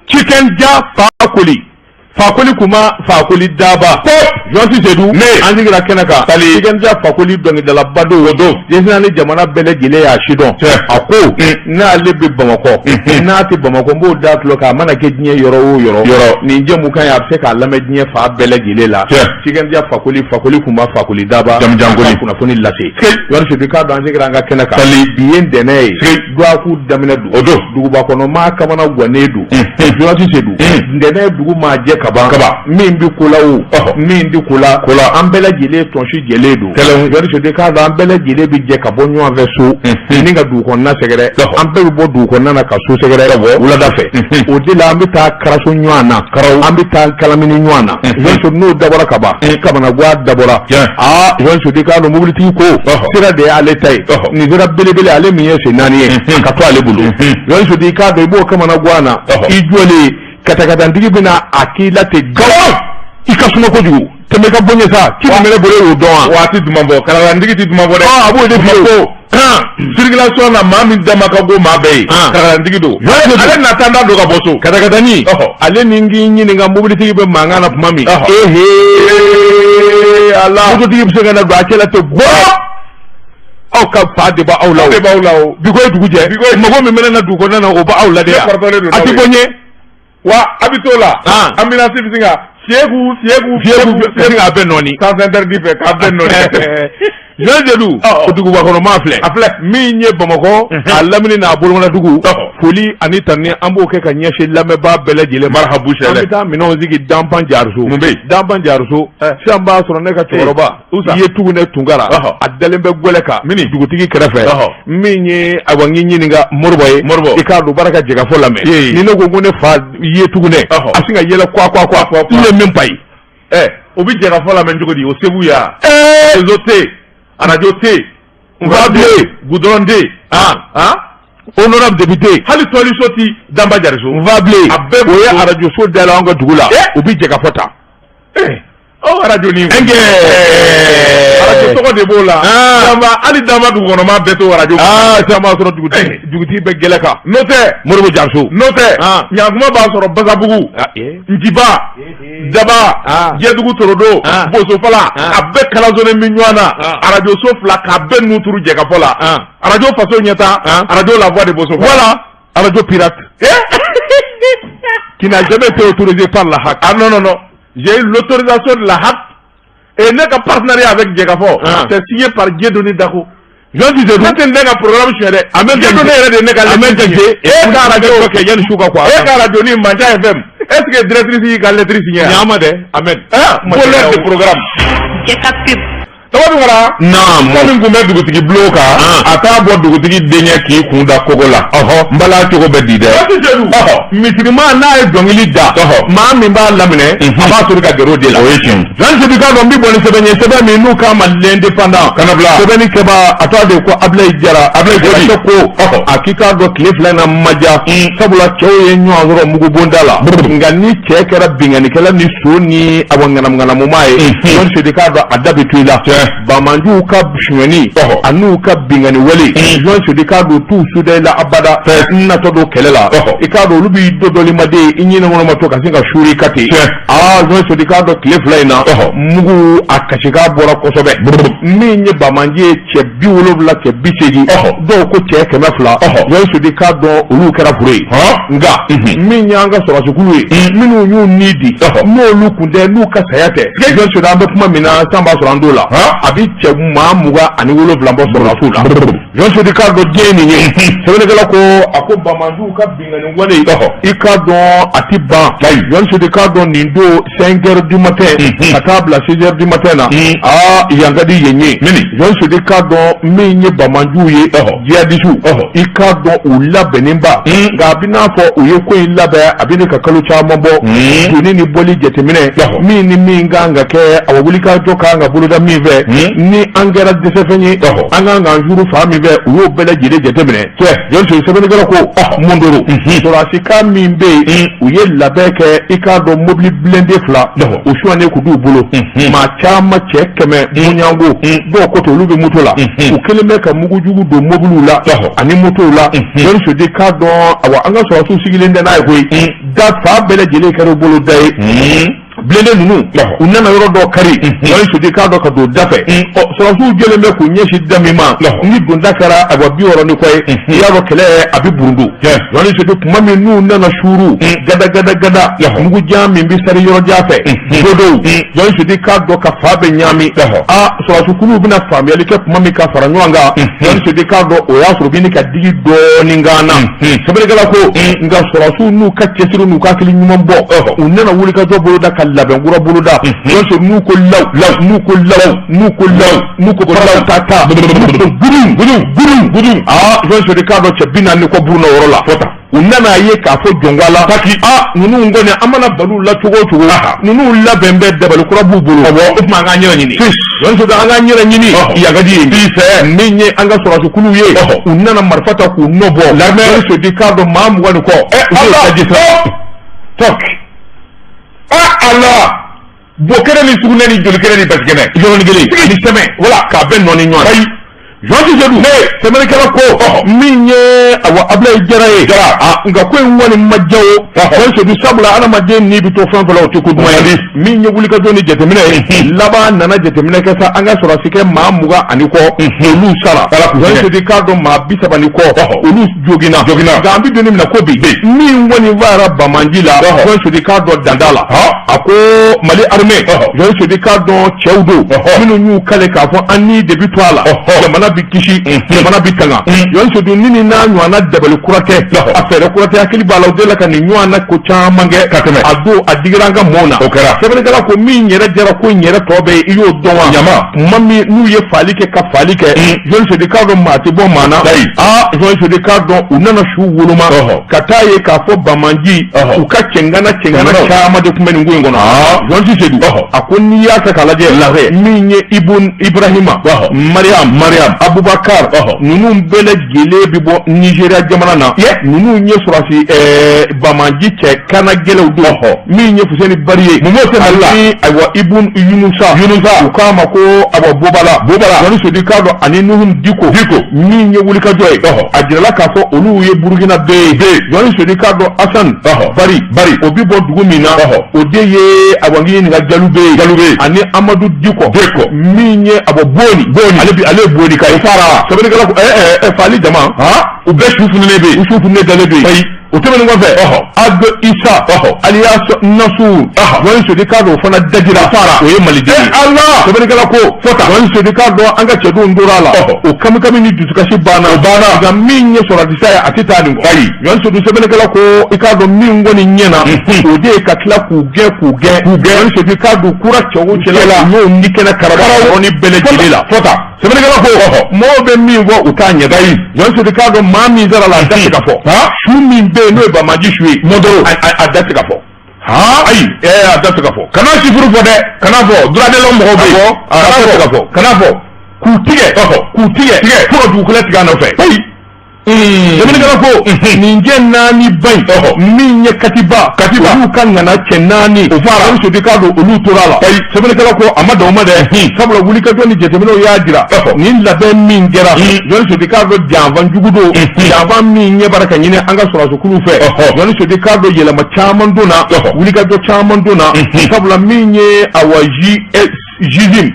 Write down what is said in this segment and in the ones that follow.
Cikɛnja Fakoli, Fakoli kuma, Fakoli daba Jɔsi Sedu, an sigira kɛnɛ kan. Cikɛnja Fakoli, dɔnkilidalaba don. O don. Ɲɛsinnen ni jamana bɛɛ lajɛlen y'a sidɔn. A ko n'ale bɛ Bamakɔ, n'a tɛ Bamakɔ, n b'o da tulo kan. A mana kɛ diɲɛ yɔrɔ o yɔrɔ, nin jɛmukan ye, a bɛ se k'a lamɛn diɲɛ fan bɛɛ lajɛlen la. Cikɛnja Fakoli, Fakoli kuma, Fakoli daba, Jamujankoli. Kunnafoni lase. Jɔsi Sedu, k'a dɔn an sigira an ka kɛnɛ kan. Bi ye ntɛnɛn ye, dɔgɔkun daminɛ don. O don. Duguba kɔnɔ maa kamana gannen don. Jɔsi Sedu, ntɛnɛn dugu maa jɛ kaban, min bɛ ko la o, min tɛ ko la, an bɛɛ lajɛlen tɔnsi jɛlen don. Jɔsi Sedu, k'a dɔn an bɛɛ lajɛlen bɛ jɛ ka bɔ ɲɔgɔn fɛ so ni ka dugu kɔnɔna sɛgɛrɛ. An bɛɛ bɛ bɔ dugu kɔnɔna na ka so sɛgɛrɛ wulada fɛ. O de la an bɛ taa karaso ɲɔgɔn na, an bɛ taa kalamini ɲɔgɔn na. Jɔsi Sedu, n'o dabɔra ka ban, kamanagan dabɔra. Aa, Jɔsi Sedu, k'a dɔn mobilitigi ko sira de y'ale ta ye, nin sira belebele, ale min ye sen naani ye, ka to ale bolo. Jɔsi Sedu, i k'a dɔn i b'o kamanagan na, i jɔlen, katakatantigi bɛna a k'i la ten gawo, i ka suma kojugu, tɛmɛ ka bɔ ɲɛ sa, ci min bɛ ne bolo, e y'o dɔn wa? Waati duman bɔ, karakatantigi ti duman bɔ dɛ. A b'o de f'i ye. Ko circulation na, maa min dama ka go maa bɛɛ ye, karakatantigi don. Ale na taa da don ka bɔ so. Katakatani, ale ni k'i ɲininka, mobilitigi bɛ mankan na tuma min, ehe Ala, mototigi bɛ se ka na don a cɛ la ten gbɔ. Aw ka fa de b'aw la o. De b'aw la o. Bi ko ye dugu jɛ, mago min bɛ ne na dugu kɔnɔna na, o b'aw la de yan. A ti bɔ ɲɛ. Wa a bɛ t'o la, ambulance bɛ sin ka fiyɛku fiyɛku. Fiyɛku fiyɛku, k'a bɛɛ nɔɔni. Sens interdit fɛ, k'a bɛɛ nɔɔni. Jean Sedu, o duguba kɔnɔ maa filɛ. A filɛ. Min ye Bamakɔ a lamini n'a bolomanadugu, foli ani tanuni, an b'o kɛ ka ɲɛsin lamɛnbaa bɛɛ lajɛlen ma. Marhabu. An bɛ taa minɛnw sigi Danpan Jariso. Mun bɛ yen? Danpan Jariso, sisan b'a sɔrɔ ne ka cɛkɔrɔba Usa. I ye Tugunɛ Tunkara, a dalen bɛ gɛlɛ kan dugutigi kɛrɛfɛ. Min ye, ayiwa, n k'i ɲininka Moribo ye. Moribo. I k'a dɔn baara ka jɛkafɔ lamɛn. Ni ne ko ne fa i ye Tugunɛ, a sin ka yɛlɛ kwa kwa kwa, n ye min pa ye. Ɛ, o bɛ jɛkafɔ lamɛn cogo di? O Segu yan, réseau tɛ yen, arajo tɛ yen, N fa bilen. Goudron tɛ yen. Honorable député. Hali tɔliso ti Danba Jariso. N fa bilen. A bɛɛ. O ye arajoso dayɛlɛ an ka dugu la, u bɛ jɛkafɔ ta. Aw arajo ni Ɛnkɛ. Arajo tɔgɔ de b'o la. Danba, hali Danba dugu kɔnɔ maa bɛɛ t'o arajo. Aa, sisan b'a sɔrɔ dugutigi bɛ gɛlɛ kan. N'o tɛ. Moribo Jariso. N'o tɛ, ɲankuma b'a sɔrɔ Basabugu, Njiba, Daba, Jɛdugu, Torodo, Bosofala, a bɛɛ kalasonnen bɛ ɲɔgɔn na. Arajoso fila k'a bɛɛ nun turu jɛkafɔ la: arajo Faso ɲɛta, arajo La Voix de Bosofala. Voilà, radio pirate qui n'a jamais été autorisé par la HAC. Ah non, non, non, j'ai eu l'autorisation de la HAC et ne ka partenariat avec Jɛkafɔ, c'est signé par Dieudonné Dako. Jean Sedu. Ne tɛ ne ka programme suɲɛ dɛ. Ahmed. Dieudonné yɛrɛ de ye ne ka Ahmed lettre signé. E ka radio kɛ yanni su ka quoi. E ka radio ni Mandiya FM, est ce que directrice y'i ka lettre signé? Ɲaama dɛ, Ahmed. Hein, voleur de programme. Jɛka pub. Tɔgɔ Tunkara. Naam. Ko min tun bɛ dugutigi bulon kan, a t'a bɔ dugutigi denkɛ k'i kun da kogo la. N bala cogo bɛ di dɛ. Misirima n'a ye dɔnkili da, maa min b'a laminɛ, a b'a sɔrɔ ka gɛrɛ o de la. O ye tiɲɛ ye. Jean Sedu, k'a dɔn n bɛ bɔ ni sɛbɛn ye, sɛbɛn min n'u k'a ma L'Indépendant. Kana bila. Sɛbɛnni kɛba, a tɔgɔ de ko Abulayi Jara. Abulayi Jara. Jara ko a k'i k'a dɔn tile 2 in na ma diya, sabula cɛw ye ɲɔgɔn sɔrɔ mugubonda la. Nka ni cɛ kɛra binkannikɛla ni so ni awɔ ŋanamuŋanamuma ye, Jean Sedu, k'a dɔn a da bɛ to i la. Bamanjuw ka sonyɛni an'u ka binkanni wale, Jean Sedu, k'a dɔn t'u suda i la abada. N natɔ don kɛlɛ la, i k'a dɔn olu b'i dɔdɔlimaden, i ɲinɛ kɔnɔ ma to ka sin ka suuri ka ten. Aa, Jean Sedu, k'a dɔn tile 2 in na, mugu a kasikan bɔra kosɛbɛ. Min ye bamanji ye, cɛ 70, cɛ 80, dɔw ko cɛ 200, Jean Sedu, k'a dɔn olu kɛra furu ye. Nka min y'an ka sɔrɔdasikulu ye, minnu y'u ni di, n'olu kun tɛ, n'u ka saya tɛ, Jean Sedu, an bɛ kuma min na san b'a sɔrɔ an t'o la, a bɛ cɛ maa 27 bɔ sɔrɔdasiw la. Jean Sedu, k'a dɔn diɲɛ nin ye. Sɛbɛnnikɛla ko a ko bamanjiw ka binkanni wale, i k'a dɔn a ti ban. Jean Sedu, k'a dɔn nin don 5 heures du matin ka taa bila 6 heures du matin na, aa, yan ka di yen ye. Jean Sedu, k'a dɔn min ye bamanjiw ye, jihadisiw, i k'a dɔn u labɛnnen ba. Nka a bɛ n'a fɔ u ye ko in labɛn, a bɛ ne ka kalo caman bɔ. Donni ni bɔli jateminɛ, min ni min kan ka kɛ, awa, wulikajɔ kan ka boloda min fɛ. fɛ ni an kɛra dɛsɛfɛn ye an kan k'an juru fan min fɛ u y'o bɛɛ lajɛlen jateminɛ jɔnso sɛbɛnnikɛla ko Mondoro sɔrɔdasikan min bɛ yen u ye labɛn kɛ i k'a dɔn mobili blindé 2 u sonyalen k'u d'u bolo maa caman cɛ 100 bonyanko dɔw ko ten olu bɛ moto la u kɛlen bɛ ka mugujugu don mobiliw la ani motow la jɔnso i k'a dɔn awa an ka sɔrɔdasiw sigilen tɛ n'a ye koyi da fan bɛɛ lajɛlen kɛra u bolo da ye blindé ninnu u nana yɔrɔ dɔ kari jɔnso i k'a dɔn ka don da fɛ ɔ sɔrɔdasiw jɔlen bɛ k'u ɲɛsin da min ma ni donda kɛra awa 60 ni kɔ ye i y'a dɔn kɛlɛ a bɛ burundu jɔnso tuma min n'u nana suuru gada gada gada mugujan min bɛ sari yɔrɔ jan fɛ godow jɔnso i k'a dɔn ka fan bɛɛ ɲaami a sɔrɔdasikuluw bɛna faamuyali kɛ tuma min ka fara ɲɔgɔn kan jɔnso i k'a dɔn o y'a sɔrɔ u bɛ ka digi dɔɔnin kan na sɛbɛnnikɛla ko nka sɔrɔdasiw n'u ka cɛsiri n'u ka hakili ɲuman bɔ u nana wulikajɔ boloda ka labɛn kura boloda jɔnso n'u ko law law n'u ko law n'u ko law n'u ko law ta ta gudu gudu gudu gudu aa jɔnso i k'a dɔn cɛ 40 kɔ buruna o yɔrɔ la fɔta u nana a ye k'a fɔ jɔnka la taki a ninnu kɔni an mana bal'u la cogo o cogo ninnu labɛn bɛ dabali kura b'u bolo o tuma an k'an yɛrɛ ɲini jɔnso an k'an yɛrɛ ɲini yagadi ye fɛ min ye an ka sɔrɔdasikuluw ye u nana marifa ta k'u nɔ bɔ jɔnso i k'a dɔn maa 20 ni kɔ u y'o daji sa tɔk ala bo kɛnɛ ni sugunɛ ni joli kɛnɛ ni basi kɛnɛ yɔrɔnin kelen ni sɛmɛ wala k'a bɛɛ nɔɔni ɲɔgɔn na. Ayi Jɔnsi Sedu sɛbɛnnikɛla ko min ye awa Abulayi Jara ye nka ko in kɔni ma diya o Jɔnsi Sedu sabula adamaden ni bɛ to fɛn fɛn la o tɛ ko duman ye min ye wulikajɔ ni jateminɛ ye laban nana jateminɛ kɛ sa an ka sɔrɔdasikɛ maa 20 ani kɔ olu sara Jɔnsi Sedu k'a dɔn maa 30 ni kɔ olu joginna nka an bɛ don min na ko bi min kɔni fara bamanji la Jɔnsi Sedu k'a dɔn danda la a ko Mali armée Jɔnsi Sedu k'a dɔn cɛw don minnu y'u kale k'a fɔ an ni de bɛ to a la jamana bɛ kisi jamana bɛ tanga Jɔnsi Sedu ni nin n'a ɲɔgɔnna dabali kura tɛ a fɛɛrɛ kura tɛ hakili b'a la u delila ka nin ɲɔgɔnna ko caman kɛ ka tɛmɛ a don a digira an ka mɔɔw na o kɛra sɛbɛnnikɛla ko min yɛrɛ jɛra ko in yɛrɛ tɔ bɛ i y'o dɔn wa ɲama tuma min n'u ye faali kɛ ka faali kɛ Jɔnsi Sedu k'a dɔn maa tɛ bɔ maa na aa Jɔnsi Sedu k'a dɔn u nana su woloma ka taa ye k'a fɔ bamanji u ka cɛngana cɛngana caman de tun bɛ nin ko in kɔnɔ Jɔnsi Sedu a ko n'i y'a ta k'a lajɛ min ye Ibrahima Mariam Abubakar ninnu bɛɛ lajɛlen bɛ bɔ Nizeriya jamana na ninnu ye sɔrɔdasi bamanji cɛ kana gɛlɛnw don min ye Fuseni Bari ye mun b'o sɛbɛn la ayiwa Ibun Yunusa u k'a ma ko awa Bobala Jɔnsi Sedu k'a dɔn ani Nuhum Diko min ye wulikajɔ ye a jirala k'a fɔ olu ye Burukina bɛɛ ye Jɔnsi Sedu k'a dɔn Asan Bari o bɛ bɔ dugu min na o de ye awa n k'i ɲininka Jalube ye ani Amadu Diko min ye awa Boni ale ye Boni ka ye sɛbɛnnikɛla ko faali jama u bɛɛ su fununen bɛ yen u su fununen dalen bɛ yen o tɛmɛnen kɔfɛ Ado Isa alias Nasu Jɔnsi Sedu k'a dɔn o fana dajira o ye maliden ye sɛbɛnnikɛla ko Jɔnsi Sedu k'a dɔn an ka cɛdenw tora a la o kamikami ni dusukasi banna o banna nka min ye sɔrɔdisa ye a tɛ taa nin kɔ ayi Jɔnsi Sedu sɛbɛnnikɛla ko i k'a dɔn min kɔni ɲɛna o de ye ka tila k'u gɛn Jɔnsi Sedu k'a dɔn kura cɛ o cɛ la u y'o ni kɛnɛ karaba yɔrɔnin bɛɛ lajɛlen la sɛbɛnnikɛla ko mɔgɔw bɛ min fɔ u t'a ɲɛ ayi Jɔnsi Sedu k'a dɔn maa min sara la a da tɛ ka fɔ su min bɛ yen n'o ye bamanji su ye Mondoro a da tɛ ka fɔ ayi a da tɛ ka fɔ kana sifuru fɔ dɛ kana fɔ droit de l'homme mɔgɔw bɛ yen a da tɛ ka fɔ kana fɔ k'u tigɛ fo ka dugukolo tigɛ a nɔfɛ ayi sɛbɛnnikɛla ko nin cɛ 4 ba in min ye Katiba olu ka ŋana cɛ 4 o fara Jɔnsi Sedu k'a dɔn olu tora a la sɛbɛnnikɛla ko a ma dan o ma dɛ sabula wulikajɔ ni jateminɛw y'a jira nin labɛn min kɛra Jɔnsi Sedu k'a dɔn janfan jugu don janfan min ɲɛ bara ka ɲini an ka sɔrɔdasikuluw fɛ Jɔnsi Sedu k'a dɔn yɛlɛma caman donna wulikajɔ caman donna sabula min ye awa JIM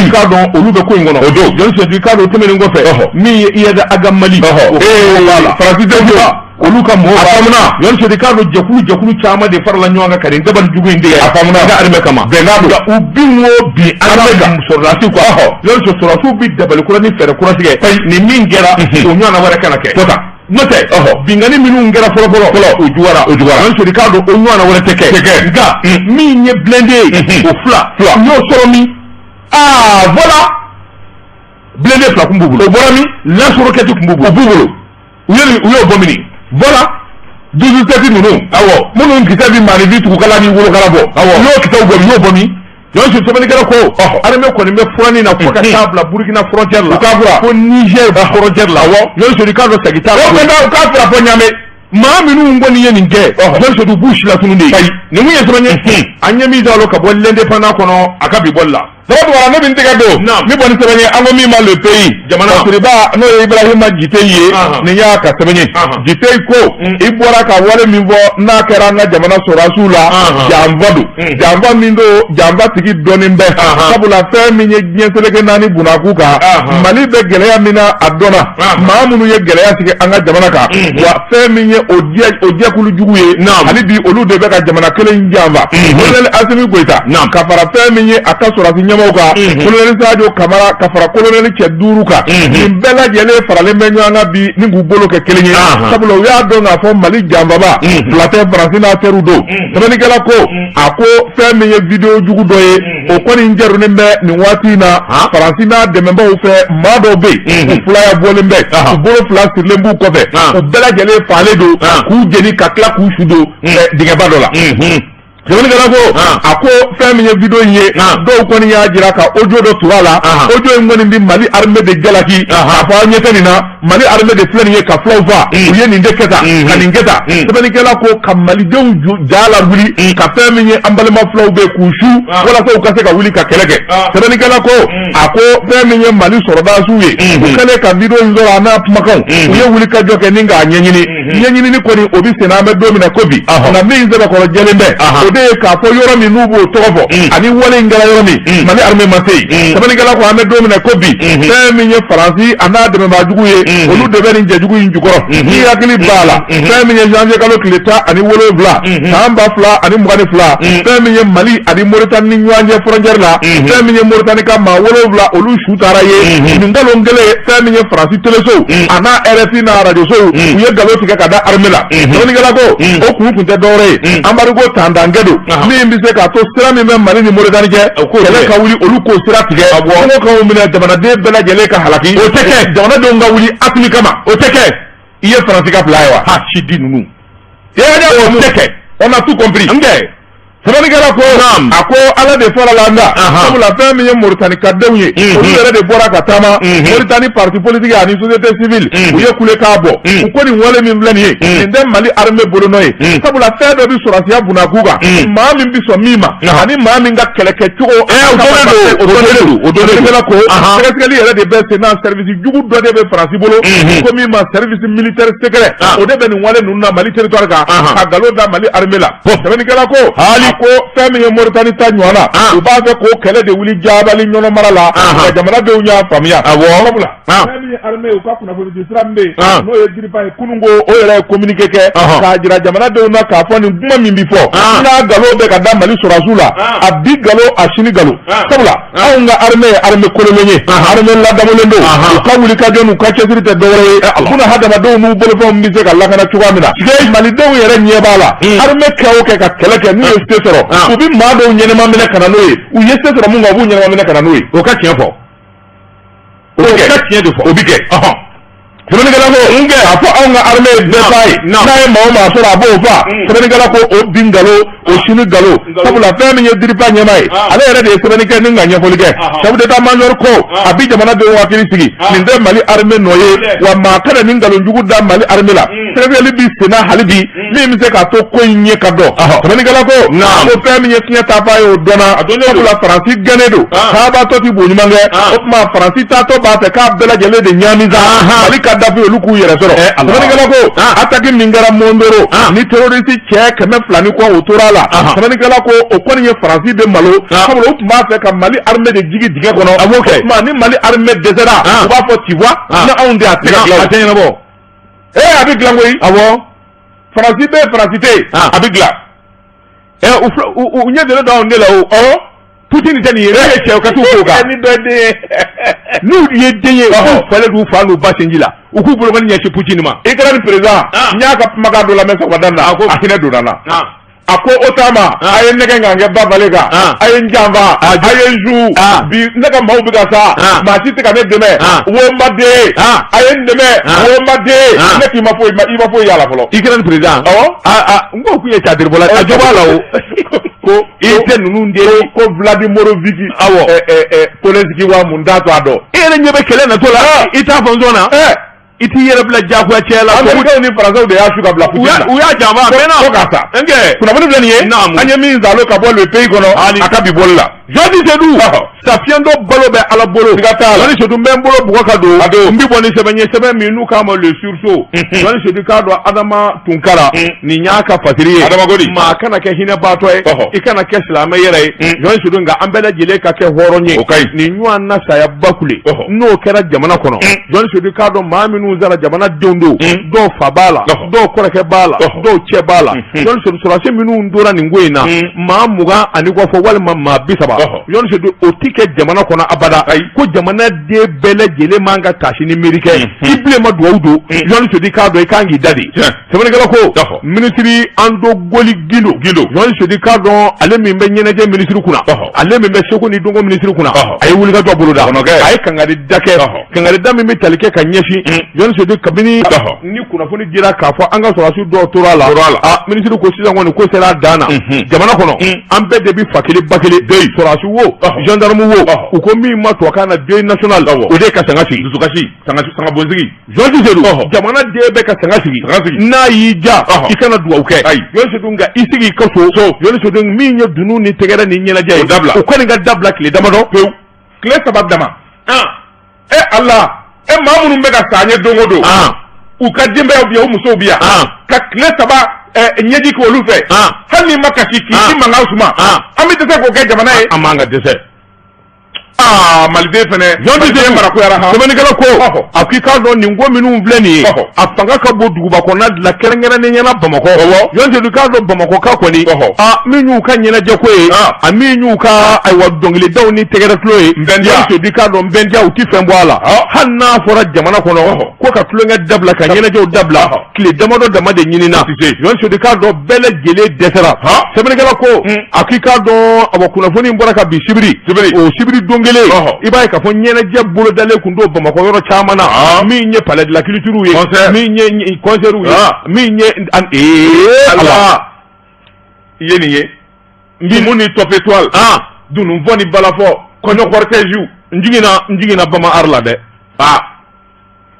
k'a dɔn olu bɛ ko in kɔnɔ o don Jɔnsi Sedu k'a dɔn o tɛmɛnen kɔfɛ min ye Iyad Ag Mali o b'a la Faransi denw olu ka mɔgɔw a faamuna Jɔnsi Sedu k'a dɔn jɛkulu caman de farala ɲɔgɔn kan ka nin dabali jugu in tigɛ a faamuna an ka armée kama bɛnkan don nka u bin o bin an ka sɔrɔdasi quoi Jɔnsi sɔrɔdasiw bɛ dabali kura ni fɛɛrɛ kura tigɛ nin min kɛra o ɲɔgɔnna wɛrɛ kana kɛ n'o tɛ binkanni minnu kɛra fɔlɔ fɔlɔ o juguyara Jɔnsi Sedu k'a dɔn o ɲɔgɔnna wɛrɛ tɛ kɛ nka min ye blindé ye o 2 u y'o sɔrɔ min voilà blindé 2 kun b'u bolo o bɔra min lance-roquette kun b'u bolo o b'u bolo u y'o bɔ min voilà 12 tɛti ninnu awɔ minnu kisɛ bɛ maaninfin tugukala ni wolokala bɔ awɔ u y'o kisɛw bɔ u y'o bɔ min Jɔnsu sɛbɛnnikɛla ko armée kɔni bɛ furanni na fo ka taa bila Burkina frontière la. U k'a fura. Fo Niger frontière la. Awɔ. Jɔnsu i k'a dɔn segin t'a la. U k'a fura fɔ Ɲame. Maa minnu kɔni ye nin kɛ. Jɔnsu u b'u silatunu de. Ayi nin kun ye sɛbɛn ye. An ye min sɔrɔ ka bɔ l'Indépendant kɔnɔ a ka bi bɔli la. Saba ne bɛ n tɛgɛ don ni bɔ ni sɛbɛn ye an ko min ma le pays jamana siriba n'o ye Ibrahima Jite ye nin y'a ka sɛbɛn ye Jite ko i bɔra ka wale min fɔ n'a kɛra an ka jamana sɔrɔdasiw la janfa don janfa min don janfa tigi dɔnnen bɛ sabula fɛn min ye diɲɛ seleke naani bunakun kan Mali bɛ gɛlɛya min na a dɔnna maa minnu ye gɛlɛya sigi an ka jamana kan wa fɛn min ye o jɛkulu jugu ye hali bi olu de bɛ ka jamana kelen janfa colonel Asimi Goyita ka fara fɛn min ye a ka sɔrɔdasi ɲɛmaaw kan colonel Sadio Kamara ka fara colonel cɛ duuru kan nin bɛɛ lajɛlen faralen bɛ ɲɔgɔn kan bi ni k'u bolo kɛ kelen ye sabula u y'a dɔn k'a fɔ Mali janfaba fila tɛ Faransi n'a teriw don sɛbɛnnikɛla ko a ko fɛn min ye video jugu dɔ ye o kɔni jarunnen bɛ nin waati in na Faransi n'a dɛmɛbaaw fɛ maa dɔw bɛ yen u filaya bɔlen bɛ u bolo fila sirilen b'u kɔfɛ u bɛɛ lajɛlen faalen don k'u jeni ka tila k'u su don dingɛba dɔ la. Sɛbɛnnikɛla ko a ko fɛn min ye video in ye dɔw kɔni y'a jira ka audio dɔ turu a la audio in kɔni bɛ Mali armée de jalaki k'a fɔ aw ɲɛ tɛ nin na Mali armée de filɛ nin ye ka fulaw faa u ye nin de kɛ tan ka nin kɛ tan sɛbɛnnikɛla ko ka malidenw ja lawuli ka fɛn min ye an balima fulaw bɛ k'u su walasa u ka se ka wuli ka kɛlɛ kɛ sɛbɛnnikɛla ko a ko fɛn min ye Mali sɔrɔdasiw ye u kɛlen ka video in sɔrɔ a n'a kumakanw u ye wuli ka jɔ kɛ ni k'a ɲɛɲini ɲɛɲinini kɔni o bɛ senna an bɛ don min na ko bi nka min sɛbɛkɔrɔ jɛlen bɛ o de ye k'a fɔ yɔrɔ min n'u b'o tɔgɔ fɔ ani wale in kɛra yɔrɔ min Mali armée ma se yen sɛbɛnnikɛla ko an bɛ don min na ko bi fɛn min ye Faransi a n'a dɛmɛbaajugu ye olu de bɛ nin jɛjugu in jukɔrɔ n'i hakili b'a la fɛn min ye janvier kalo tile 17 san 2022 fɛn min ye Mali ani Mauritanie ni ɲɔgɔn cɛ frontière la fɛn min ye Mauritanie ka maa 7 olu su taara ye nin nkalon kelen fɛn min ye Faransi telesow a n'a RFI n'a radio-sow u ye nkalon tigɛ ka da armée la sɛbɛnnikɛla ko o kun tɛ dɔwɛrɛ ye embargo tantankɛ don min bɛ se k'a to sira min bɛ Mali ni Mauritanie cɛ kɛlɛ ka wuli olu k'o sira tigɛ kɔngɔ k'anw minɛ jamanaden bɛɛ lajɛlen ka halaki o tɛ kɛ jamanadenw ka wuli Asimi kama o tɛ kɛ i ye Faransi ka bila ye wa ha si di ninnu o tɛ kɛ on a tout compris sɛbɛnnikɛla ko a ko ala de fɔra la nka sabula fɛn min ye Mauritanie ka denw ye olu yɛrɛ de bɔra ka taama Mauritanie parti politique ani société civile u ye kule k'a bɔ u ko nin wale min filɛ nin ye nin tɛ Mali armée bolonɔ ye sabula fɛn dɔ bɛ sɔrɔdasiya bunakun kan maa min bɛ sɔn min ma ani maa min ka kɛlɛkɛcogo o dɔnnen don o sɛbɛnnikɛla ko sɛgɛsɛgɛli yɛrɛ de bɛ sen na service jugu dɔ de bɛ Faransi bolo ko min ma service militaire secret o de bɛ nin wale ninnu na Mali territoire kan ka nkalon da Mali armée la sɛbɛnnikɛla ko hali ko fɛn min ye Mauritanie ta ɲɔgɔn na u b'a fɛ k'o kɛlɛ de wuli jabali ɲɔnɔ mara la nka jamanadenw y'a faamuya sabula fɛn min ye armée ye u ka kunnafoni di sira min bɛ yen n'o ye DIRPA ye kunun ko o yɛrɛ ye communiqué kɛ k'a jira jamanadenw na k'a fɔ nin kuma min bɛ fɔ n'a nkalon bɛ ka da Mali sɔrɔdasiw la a bi nkalon a sini nkalon sabula anw ka armée ye armée kololen ye armée ladamulen don u ka wuli ka jɔ n'u ka cɛsiri tɛ dɔwɛrɛ ye buna hadamadenw n'u bolofɛnw bɛ se ka lakana cogoya min na malidenw yɛrɛ ɲɛ b'a la armée kɛ o kɛ ka kɛlɛ kɛ n'u ye se sɔrɔ u bɛ maa dɔw ɲɛnɛma minɛ ka na n'o ye u ye se sɔrɔ mun kan u b'u ɲɛnɛma minɛ ka na n'o ye o ka tiɲɛ fɔ o ka tiɲɛ de fɔ o bɛ kɛ sɛbɛnnikɛla ko a fɔ anw ka armée ye bɛɛ fa ye n'a ye maa o maa sɔrɔ a b'o fa sɛbɛnnikɛla ko o bi nkalon o sini nkalon sabula fɛn min ye DIRPA ɲɛmaa ye ale yɛrɛ de ye sɛbɛnni kɛ ni ka ɲɛfɔli kɛ chef d'état-major ko a bi jamanadenw hakili sigi nin tɛ Mali armée nɔ ye wa maa kana nin nkalon jugu da Mali armée la sɛgɛsɛgɛli bi senna hali bi min bɛ se k'a to ko in ɲɛ ka dɔn sɛbɛnnikɛla ko ko fɛn min ye fiɲɛ taafan ye o dɔnna sabula Faransi gɛnnen don k'abatɔ ti bo ɲuman kɛ o tuma Faransi taatɔ b'a fɛ k'a bɛɛ lajɛlen de ɲaami sa Mali ka dafe olu k'u yɛrɛ sɔrɔ sɛbɛnnikɛla ko attaque min kɛra Mondoro ni terroriste cɛ 200 ni kɔ o tora a la sɛbɛnnikɛla ko o kɔni ye Faransi de malo sabula u tun b'a fɛ ka Mali armée de jigi dingɛ kɔnɔ o tuma ni Mali armée dɛsɛra u b'a fɔ tu vois ni anw de a tɛ ka dilan a tɛ ɲɛnabɔ a bɛ dilan koyi awɔ Faransi bɛ yen Faransi tɛ yen a bɛ dilan u ɲɛ dalen don anw de la o awɔ Poutine tɛ nin ye n'u ye cɛ ka t'u k'o kan ni dɔ ye den ye n'u ye den ye u k'u falen k'u fa n'u ba sinji la u k'u bolokɔni ɲɛsin Poutine ma Ukraine président n y'a ka kumakan dɔ lamɛn sɔgɔmada in na a hinɛ donna n na a ko OTAN ma a ye nɛgɛ k'an kɛ ba falen kan a ye n janfa a ye n su bi ne ka maaw bɛ ka sa maa si tɛ ka ne dɛmɛ wo n ma den a ye n dɛmɛ wo n ma den ne k'i ma foyi i ma foyi y'a la fɔlɔ Ukraine président awɔ n ko k'u ye cadiribɔla a jo b'a la o. Ko i tɛ ninnu de ko Vladimirovitch. Awɔ. Polenski wa mun t'a to a dɔn. E yɛrɛ ɲɛ bɛ kɛlɛ natɔ la, i t'a fɔ n sɔn na. I t'i yɛrɛ bila diyagoya cɛ la. Américains ni Français de y'a su ka bila Poutine na. U y'a janfa a mɛnna. Fo k'a sa. Nkɛ. Kunnafoni filɛ nin ye. Naamu. An ye min zalo ka bɔ le pays kɔnɔ. A ka bi bɔli la. Jɔnni Sedu. Safiyɛn dɔ balo bɛ Ala bolo. Siga t'a la. Jɔnni Sedu n bɛ n bolo bugɔ ka don. A don. N bɛ bɔ ni sɛbɛn ye, sɛbɛn min n'u k'a ma le sursaut. Jɔnni Sedu k'a dɔn Adama Tunkara. Nin y'a ka fasiri ye. Adama Godi. Maa kana kɛ hinɛbaatɔ ye. I kana kɛ silamɛ yɛrɛ ye. Jɔnni Sedu, nka an bɛɛ lajɛlen ka kɛ hɔrɔn ye. O ka ɲi. Nin ɲɔgɔn na saya bakule. N'o kɛra jamana kɔnɔ. Jɔnni Sedu k'a dɔn maa minnu sara jamana denw don. Dɔw fa b'a la. Dɔw kɔrɔkɛ b'a la. Dɔw cɛ b'a la. Jɔnni Sedu, sɔrɔdasi minnu tora nin ko in na. Maa 20 ni kɔ fɔ walima maa 30. Jɔnni Sedu, o ti kɛ jamana kɔnɔ abada. Ko jamana den bɛɛ lajɛlen man ka taasi ni miiri kɛ. I bilen ma dugawu don. Jɔnni Sedu k'a dɔn i kan k'i da de. Sɛbɛnnikɛla ko minisiri Ando Goli Gindo. Jɔnni Sedu k'a dɔn ale min bɛ ɲɛnajɛ minisiri kunna. Ale min bɛ seko ni dɔnko minisiri kunna. A ye wulikajɔ boloda. A ye kangari da kɛ. Kangari da min bɛ tali kɛ ka ɲɛsin. Jɔnni Sedu, kabini ni kunnafoni dira k'a fɔ an ka sɔrɔdasi dɔw tora a la. Minisiri ko sisan kɔni ko sera a dan na. Jamana kɔnɔ an bɛɛ de bɛ fa kelen ba kelen. Sɔrɔdasi wo, gendarme wo, u ko min ma tubabukan na deuil national, o de ye ka sanga sigi. Dusukasi, sanga bonsigi. Jɔnni Sedu, jamana den bɛɛ ka sanga sigi. N'a y'i ja, i kana dugawu kɛ. Jɔnni Sedu, nka i sigi i ka so. Jɔnni Sedu, min ye dunun ni tɛgɛrɛ ni ɲɛnajɛ ye. O dabila. O kɔni ka dabila tile damadɔ. Pewu. Tile 3 dama. E Ala, e maa minnu bɛ ka sa an ye don o don. U ka denbayaw bi yan, u musow bi yan. Ka tile 3 ɲɛji k'olu fɛ. Hali n'i ma kasi k'i mankan suma. An bɛ dɛsɛ k'o kɛ jamana ye. An man ka dɛsɛ. Aa, maliden fɛnɛ. Jɔnni Sedu, marakoyara han. Sɛbɛnnikɛla ko a k'i k'a dɔn nin ko minnu filɛ nin ye. A fanga ka bon duguba kɔnɔna de la, kɛrɛnkɛrɛnnenya la Bamakɔ. Jɔnni Sedu k'a dɔn Bamakɔ ka kɔni. A min y'u ka ɲɛnajɛ ko ye. A min y'u ka ayiwa dɔnkilidaw ni tɛgɛrɛ tulo ye. Nbɛndiya. Jɔnni Sedu k'a dɔn nbɛndiya, u ti fɛn bɔ a la. Hali n'a fɔra jamana kɔnɔ ko ka tulonkɛ dabila, ka ɲɛnajɛw dabila, tile damadɔ dama de ɲinina. Jɔnni Sedu k'a dɔn bɛɛ lajɛlen dɛsɛra. Sɛbɛnnikɛla ko a k'i k'a dɔn awa kunnafoni in bɔra ka bin sibiri. O sibiri don kelen, i b'a ye k'a fɔ ɲɛnajɛ bolodalen kun don Bamakɔ yɔrɔ caman na. Min ye palais de la culture ye, min ye concert ye, min ye Ala. I ye nin ye. Ntumu ni top étoile. Dununfɔ ni balafɔ. Kɔɲɔ cortège. N jiginna Bamar la dɛ.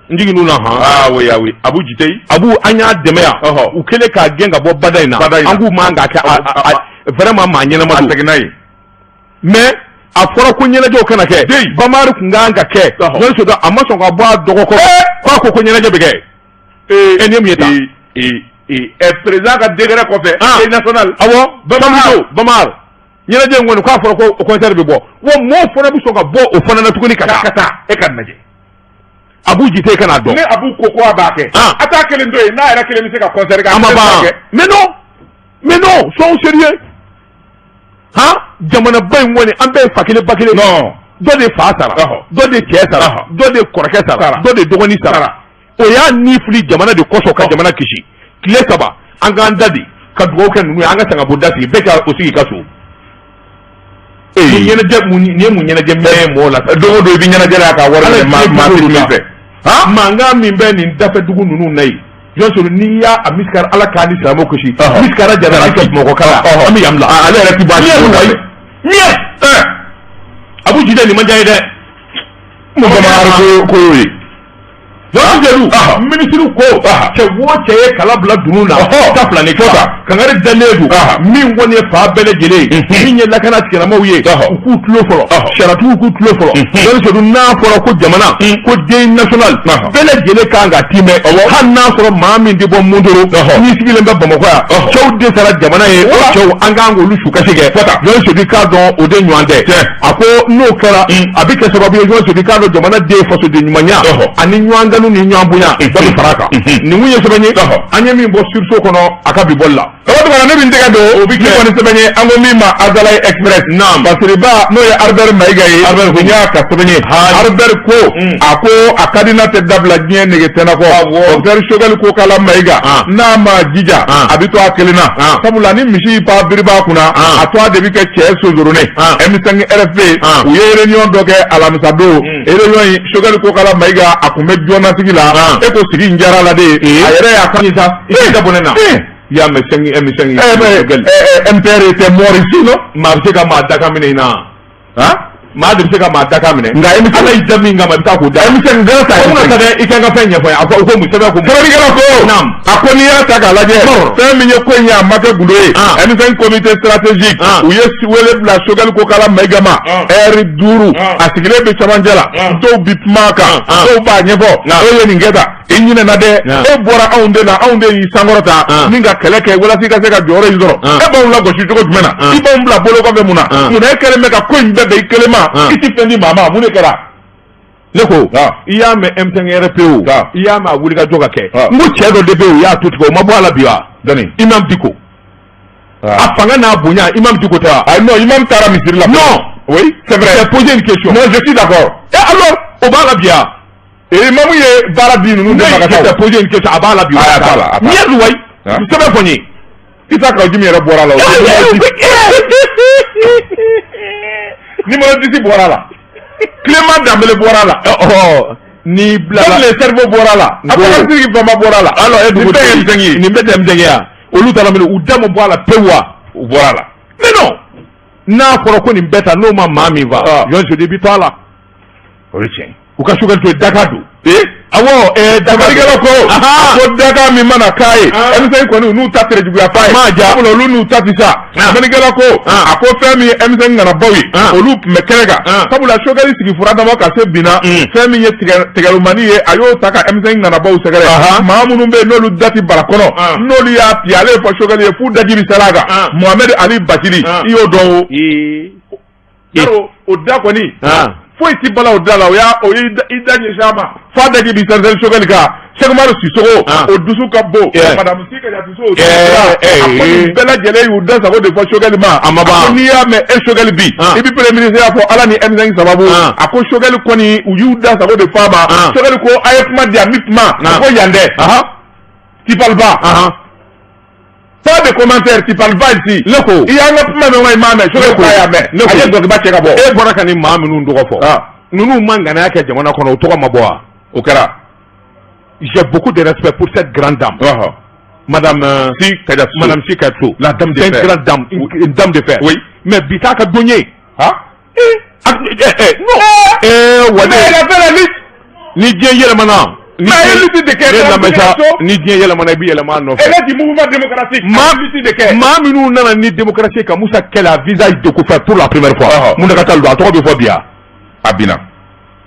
N jiginn'u na han. Ah oui, ah oui. Abu Jiteyi. Abu, an y'a dɛmɛ yan. U kɛlen k'a gɛn ka bɔ bada in na. An k'u man k'a kɛ vraiment maa ɲɛnama don. A seginna yen. Mais a fɔra ko ɲɛnajɛw kana kɛ. Bamari kun kan ka kɛ. Jɔnni Sedu, a ma sɔn ka bɔ a dɔgɔ kɔrɔ. K'a ko ɲɛnajɛ bɛ kɛ. E nin ye mun ye tan? Président ka décret kɔfɛ. Ah. National. Awɔ. Bamar. Bamar. Ɲɛnajɛ in kɔni k'a fɔra ko concert bɛ bɔ. Wa mɔɔw fana bɛ sɔn ka bɔ o fana na tuguni ka taa. Ka taa. E ka lajɛ. Abu Jite kana dɔn. Ni Abu ko a b'a kɛ. A t'a kelen to yen, n'a yɛrɛ kelen bɛ se ka concert kɛ. A ma ban. Mais non. Mais non, soyons sérieux. Han, jamanaba in kɔni, an bɛɛ ye fa kelen ba kelen. Non. Dɔ de fa sara. Dɔ de cɛ sara. Dɔ de kɔrɔkɛ sara. Dɔ de dɔgɔnin sara. O y'a ni fili jamana de kosɔn ka jamana kisi. Tile 3, an k'an da de ka dugawu kɛ ninnu ye, an ka sangabon da sigi, bɛɛ ka o sigi i ka so. Mun ɲɛnajɛ, nin ye mun ɲɛnajɛ mɛn mɔgɔw la. Don o don i bɛ ɲɛnajɛ la ka wari minɛ maa tɛ min fɛ. Mankan min bɛ nin dafɛ dugu ninnu na yen. Jɔn Sedu, n'i y'a a misikara, Ala k'a ni silamɛw kisi. Misikara jara kɛ Bamakɔ kala. An bɛ yan bila. Ale yɛrɛ ti bɔ a si. Miɲɛ. Abu Jite, nin man diya ye dɛ. Mun Bamar ko y'o ye. Jɔn Sedu, minisiri ko cɛ o cɛ ye kala bila dunun na, ta fila ni kila, kangari dalen don. Min kɔni ye fa bɛɛ lajɛlen ye, min ye lakana tigilamɔgɔw ye, u k'u tulo fɔlɔ, sariyatigiw k'u tulo fɔlɔ. Jɔn Sedu, n'a fɔra ko jamana ko deuil national, bɛɛ lajɛlen kan ka timɛ. Hali n'a sɔrɔ maa min tɛ bɔ Mondoro, n'i sigilen bɛ Bamakɔ yan, cɛw dɛsɛra jamana ye, o cɛw an kan k'olu sukasi kɛ. Jɔn Sedu k'a dɔn o de ɲɔgɔn tɛ. A ko n'o kɛra, a bɛ kɛ sababu ye, Jɔn Sedu k'a dɔn jamana den fasoden ɲumanya ani ɲɔgɔn kanu ni ɲɔgɔn bonya dɔ bɛ fara a kan. Nin kun ye sɛbɛn ye an ye min bɔ sursaut kɔnɔ a ka bi bɔli la. Kabatu ne bɛ n tɛgɛ don o bɛ kɛ kɔni sɛbɛn ye, an ko min ma Azalaï Express. Naam. Basiriba n'o ye Albert Mayiga ye. Albert ko y'a ka sɛbɛn ye. Albert ko a ko a ka di n'a tɛ dabila diɲɛ nege tɛnɛ kɔ. Docteur Choguel Kokala Mayiga n'a ma jija a bɛ to a kelen na. Sabula ni misi ba biriba kunna a to a de bɛ kɛ cɛ sonsoronnen. M5 RFP u ye réunion dɔ kɛ alamisa don. Réunion in Choguel Kokala Mayiga a kun bɛ joona sigi la. E ko sigi in diyara la de. A yɛrɛ y'a kan sa i t'i da bɔ ne na. I y'a mɛn 5 M5. Eh mais MPR était mort ici, non? Maa bɛ se ka maa dakan minɛ i na. Han? Maa de bɛ se ka maa dakan minɛ. Nka M5 Ala y'i da min kama, i bɛ taa k'o da. M5 grâce à O M5. bɛna ta dɛ, i ka n ka fɛn ɲɛfɔ n ye. A fɔ ko mun sɛbɛn ko mun. Sɛbɛnnikɛla ko. Naam. A ko n'i y'a ta k'a lajɛ. Fɛn min ye ko in ye, a ma kɛ gundo ye. M5 comité stratégique. U ye wele bila Choguel Kokala Maïga ma. Ɛri 5. A sigilen bɛ cɛmancɛ la. Dɔw bi kuma a kan. Dɔw b'a ɲɛfɔ. E ye nin kɛ tan. I ɲinɛna dɛ. E bɔra anw de la, anw de y'i sankɔrɔta. Ni ka kɛlɛ kɛ walasa i ka se ka jɔyɔrɔ in sɔrɔ. E b'anw lagosi cogo jumɛn na? I b'anw bila bolo kɔfɛ mun na? Munna e kɛlen bɛ ka ko in bɛɛ bɛn i kelen ma? I ti fɛn di maa ma, mun de kɛra? Ne ko i y'a mɛn M5RP o, i y'a mɛn a wulikajɔ ka kɛ, n ko cɛ dɔ de bɛ yen, o y'a tu tigɛ, o ma bɔ a la bi wa? Dɔnni. Imam Dicko. A fanga n'a bonya, Imam Dicko tɛ wa? Ah non, Imam taara misiri la. Non. Oui, c'est vrai. J'ai posé une question. Non, je suis d'accord. Et alors, o b'a la bi wa? Et Imam ye baara di ninnu de ma ka Ne taa. j'ai posé une question, a b'a la bi wa? Ah, a b'a la, a b'a la. Ɲɛ wayi. Sɛbɛn fɔ n ye. Issa Kaou Djim yɛrɛ bɔra la. Numéro 10 bɔra la. Clément Dambélé bɔra la. Ni bila la. Le cerveau bɔra la. Aboubacar Sidiki Famba bɔra la. Alors e nin bɛɛ ye M5 ye. Nin bɛɛ tɛ M5 ye wa? Olu taara min, u da ma bɔ a la pewu wa? U bɔra la. Mais non. N'a fɔra ko nin bɛɛ ta, n'o ma maa min fa. Jɔn Sodi, i bɛ to a la. O ye tiɲɛ. U ka Choguel to yen, daka don. Ee. Awɔ, Sɛbɛnnikɛla ko ko daka min mana k'a ye, M5 kɔni n'u ta tere juguya f'a ye. Ma ja. Sabula olu n'u ta ti sa. Sɛbɛnnikɛla ko a ko fɛn min ye M5 ŋanabaw ye, olu tun bɛ kɛnɛ kan. Sabula Choguel sigi fura dama ka se binna, fɛn min ye tigɛrumani ye, a y'o ta ka M5 ŋanabaw sɛgɛrɛ. Maa minnu bɛ yen n'olu da ti bara kɔnɔ, n'olu y'a pi ale fɔ Choguel ye f'u daji bɛ sɛlɛ a kan. Mohamed Ali Bacili, i y'o dɔn o. Yarɔ o da kɔni, foyi ti bala o da la, o y'a o y'i da ɲɛsin a ma f'a daji bi sɛnsɛn Choguel kan. Cheikh Umaru Sissoco, o dusu ka bon. Madame Sy Kadiatou Sow, o a ko nin bɛɛ lajɛlen y'u da sago de fɔ Choguel ma. A ma ban. A ko n'i y'a mɛn e Choguel bi, i bɛ premier ministre y'a fɔ Ala ni M5 sababu. A ko Choguel kɔni u y'u da sago de fɔ a ma. Choguel ko a ye kuma di yan, n bɛ kuma. A ko yan dɛ. Tu parles pas. Pas de commentaire, tu parles pas ici. Ne ko. I y'an ka kuma mɛn wa i m'a mɛn? Choguel ko a y'a mɛn. Ne ko. A ye dɔgɔba cɛ ka bɔ. E bɔra ka nin maa minnu tɔgɔ fɔ. Ninnu ma ŋaniya kɛ jamana kɔnɔ, o tɔgɔ ma bɔ wa? O kɛra. J'ai beaucoup de respect pour cette grande dame. Madame Sy Kadiatou. Madame Sy Kadiatou. La dame de fer. C'est une grande dame, une dame de fer. Oui. Mais bi t'a ka don ye. Ah. Non. Wa Mais elle a fait la lutte. Ni diɲɛ yɛlɛmana. Mais a ye lutte de kɛ. Ne lamɛn sa, ni diɲɛ yɛlɛmana, i bɛ yɛlɛma a nɔfɛ. Elle est du mouvement démocratique. Maa lutte de kɛ. Maa minnu nana ni démocratie ka Musa kɛlɛ à visage découvert pour la première fois. Mun de ka taa don, a tɔgɔ bɛ fɔ bi wa? A binna.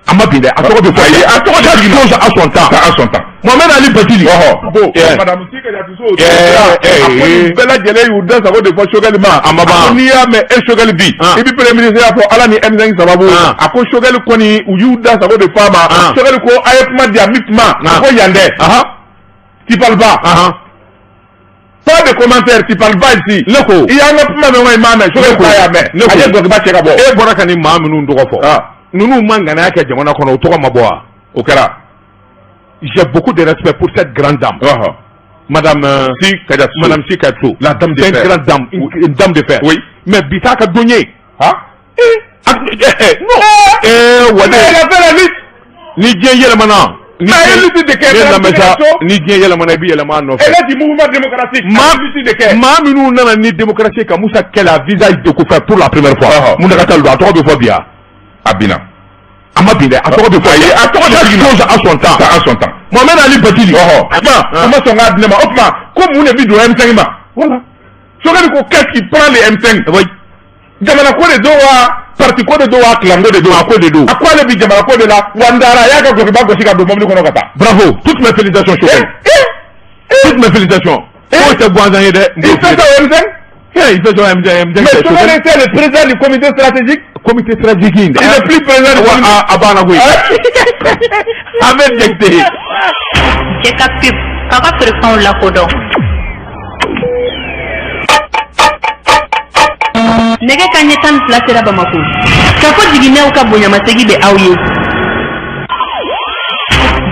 A ma bin dɛ, a tɔgɔ bɛ fɔ. Ayi, a tɔgɔ chaque chose a son temps. A son temps. Mohamed Ali Bacili. Bon, Madame Sy Kadiatou Sow, a ko nin bɛɛ lajɛlen y'u da sago de fɔ Choguel ma. A ma ban. A ko n'i y'a mɛn e Choguel bi, i bɛ premier ministre y'a fɔ Ala ni M5 sababu. A ko Choguel kɔni u y'u da sago de fɔ a ma. Choguel ko a ye kuma di yan, n bɛ kuma. A ko yan dɛ. Tu parles pas. Pas de commentaire, tu parles pas ici. Ne ko. I y'an ka kuma mɛn wa i m'a mɛn? Choguel ko a y'a mɛn. Ne ko. A ye dɔgɔba cɛ ka bɔ. E bɔra ka nin maa minnu tɔgɔ fɔ. Ninnu ma ŋaniya kɛ jamana kɔnɔ, o tɔgɔ ma bɔ wa? O kɛra. J'ai beaucoup de respect pour cette grande dame. Madame Sy Kadiatou. Madame Sy Kadiatou. La dame de fer. C'est une grande dame, une dame de fer. Oui. Mais bi t'a ka don ye. Ah. Non. Wa Mais elle a fait la lutte. Ni diɲɛ yɛlɛmana. Mais a ye lutte de kɛ. Ne lamɛn sa, ni diɲɛ yɛlɛmana, i bɛ yɛlɛma a nɔfɛ. Elle est du mouvement démocratique. Maa lutte de kɛ. Maa minnu nana ni démocratie ka Musa kɛlɛ à visage découvert pour la première fois. Mun de ka taa don, a tɔgɔ bɛ fɔ bi wa? A binna. A ma bin dɛ, a tɔgɔ bɛ fɔ. Ayi, a tɔgɔ chaque chose a son temps. A son temps. Mohamed Ali Bacili. O tuma, o ma sɔn k'a di ne ma. O tuma, ko mun de bi don M5 ma? Voilà. Choguel ko qu'est-ce qui prend les M5? Oui. Jamana ko de don wa, parti ko de don wa, clan ko de don? Maa ko de don. A ko ale bi jamana ko de la, wa n taara a y'a ka golokiba gosi ka don mobili kɔnɔ ka taa. Bravo, toutes mes félicitations Choguel. Toutes mes félicitations. K'o tɛ gansan ye dɛ. Il fait ça au M5? Il fait ça au M5. Mais Choguel était le président du comité stratégique. Comité stratégique in dɛ. Il est plus président du comité. A banna koyi. A bɛ jɛgite. Cɛ ka pub k'aw ka feerefɛnw lakodɔn. Nɛgɛ ka ɲɛ 12 sera Bamako. K'a fɔ jiginɛw ka bonyamasegi bɛ aw ye.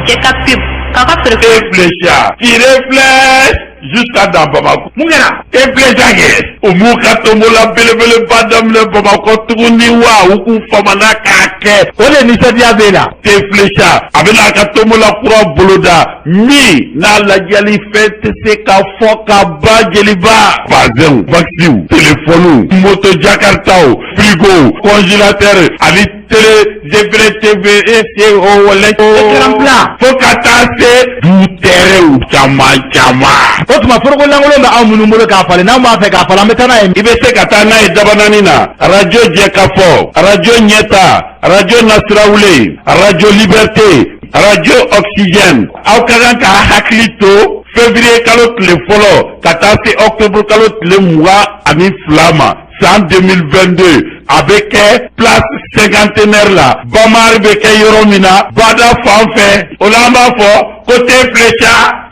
Cɛ ka pub k'aw ka feerefɛnw. Flécha, tirez flèche. jusqu'à dans Bamako. Mun kɛra? E filɛ kɛ u m'u ka tombola belebeleba daminɛ Bamakɔ tuguni wa u k'u famana k'a kɛ. O de nisɔndiya b'e la. Teflecha a bɛna a ka tombola kura boloda min n'a lajɛli fɛn tɛ se ka fɔ ka ban jeliba. Bazɛnw, vaccines, téléphone, moto jakartaw, frigo, congélateur ani télé zefere TV e se o wala. Écran plat. Fo ka taa se du terrainw caman caman. O tuma foroko lankolon bɛ aw minnu bolo k'a falen, n'anw b'a fɛ k'a falen, an bɛ taa n'a ye. I bɛ se ka taa n'a ye Dabanani na, radio Jɛkafɔ, radio Ɲɛta, radio Nasirawule, radio Liberté, radio Oxygène. Aw ka kan k'a hakili to février kalo tile fɔlɔ ka taa se octobre kalo tile 22 ma san 2022, a bɛ kɛ place cinquantenaire la, Bamari bɛ kɛ yɔrɔ min na, bada fan fɛ. O la an b'a fɔ ko te filɛ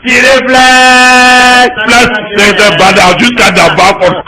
Tiré filɛ. Place cinquantenaire bada jusqu'à dans ba kɔnɔ.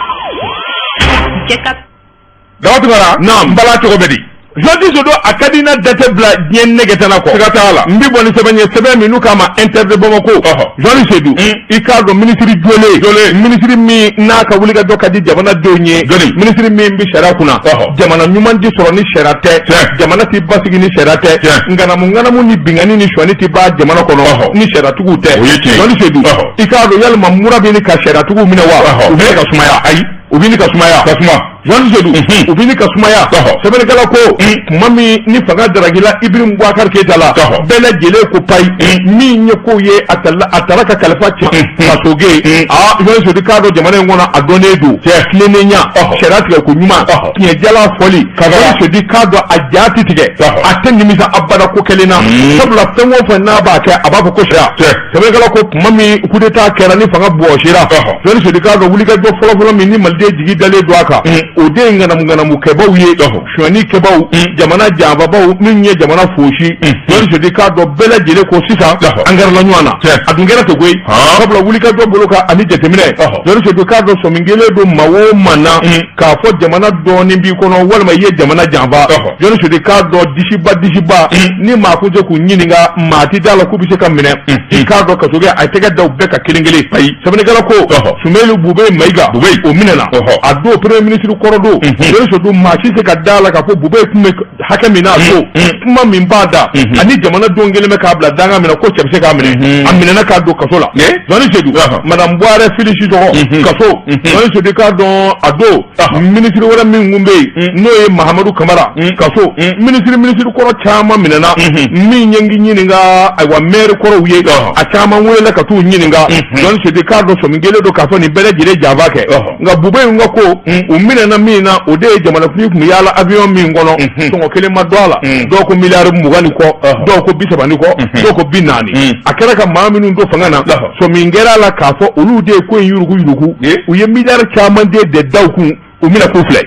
Daba Tunkara. Naam. N bala cogo bɛ di? Jɔnti Sodo, a ka di na date bila diɲɛ nɛgɛtana kɔ. Siga t'a la. N bɛ bɔ ni sɛbɛn ye, sɛbɛn min n'u k'a ma Inter de Bamako. Jɔnni Sedu. I k'a dɔn minisiri jolen. Jolen. Minisiri min n'a ka wulikajɔ ka di jamanadenw ye. Jɔni. Minisiri min bɛ sariya kunna. Jamana ɲuman ti sɔrɔ ni sariya tɛ. Jamana ti basigi ni sariya tɛ. Ŋanamu ŋanamu ni binkanni ni sonyani ti ban jamana kɔnɔ ni sariyatigiw tɛ. O ye tiɲɛ ye. Jɔnni Sedu. I k'a dɔn yalima mura bɛ ni ka sariyatigiw minɛ wa? U bɛ ka sumaya. Ayi. U bɛ ni ka sumaya. Ka suma. Jɔnni Sedu, u bɛ ni ka sumaya. Sɛbɛnnikɛla ko tuma min ni fanga daragila Ibrahim Boubacar Keita la, bɛɛ lajɛlen ko payi min ye kow ye, a taara ka kalifa cɛ kasoge. Aa, Jɔnni Sedu, k'a dɔn jamana in kɔnɔ a dɔnnen don tilennenya, sariya tigɛ ko ɲuman, tiɲɛjala fɔli. Jɔnni Sedu, k'a dɔn a ja ti tigɛ, a tɛ nimisa abada ko kelen na, sabula fɛn o fɛn n'a b'a kɛ, a b'a fɔ ko sariya. Sɛbɛnnikɛla ko tuma min coup d'état kɛra ni fanga bɔsira, Jɔnni Sedu, k'a dɔn wulikajɔ fɔlɔfɔlɔ min ni maliden jigi dalen don a kan, o de ye ŋanamu-ŋanamukɛbaw ye, sonyani kɛbaw, jamana janfabaw minnu ye jamana fosi. Jɔnni Sedu, k'a dɔn bɛɛ lajɛlen ko sisan an kɛra la ɲɔgɔn na. A dun kɛra ten koyi, sabula wulikajɔ bolo kan ani jateminɛ. Jɔnni Sedu, k'a dɔn sɔmi kelen don maa o maa na k'a fɔ jamana dɔɔnin b'i kɔnɔ walima i ye jamana janfa. Jɔnni Sedu, k'a dɔn disiba disiba ni maa kun tɛ k'u ɲininka, maa ti d'a la k'u bɛ se ka minɛ. I k'a dɔn kasoge a tɛgɛ da u bɛɛ ka kelen kelen. Sɛbɛnnikɛla ko Sumelu Bube Mayiga, o minɛna a don, premier ministre kɔrɔ don. Jɔnni Sedu, maa si se ka da la k'a fɔ Bube tun bɛ hakɛ min na a don, kuma min b'a da ani jamana don kelen bɛ k'a bila danga min na, ko cɛ bɛ se k'a minɛ, a minɛna k'a don kaso la. Jɔnni Sedu, madame Buwarɛ Filisi tɔgɔ kaso. Jɔnni Sedu, k'a dɔn a don minisiri wɛrɛ min kun bɛ yen, n'o ye Mahamadu Kamara, kaso. Minisiri kɔrɔ caman minɛna min ye n ɲininka, ayiwa maire kɔrɔw ye, a caman welela ka t'u ɲininka. Jɔnni Sedu, k'a dɔn sɔmi kelen don k'a fɔ nin bɛɛ lajɛlen janfa kɛ. Nka Bube in ka ko, u minɛna min na, o de ye jamanakuntigi tun bɛ yaala avion min kɔnɔ, sɔngɔ kelen ma dɔn a la. Dɔw ko miliyari 20 ni kɔ, dɔw ko 30 ni kɔ, dɔw ko 40. A kɛra ka maa minnu to fanga na, sɔmi kɛra a la k'a fɔ olu de ye ko in yurugu yurugu, u ye miliyari caman de da u kun, u minɛ k'u filɛ.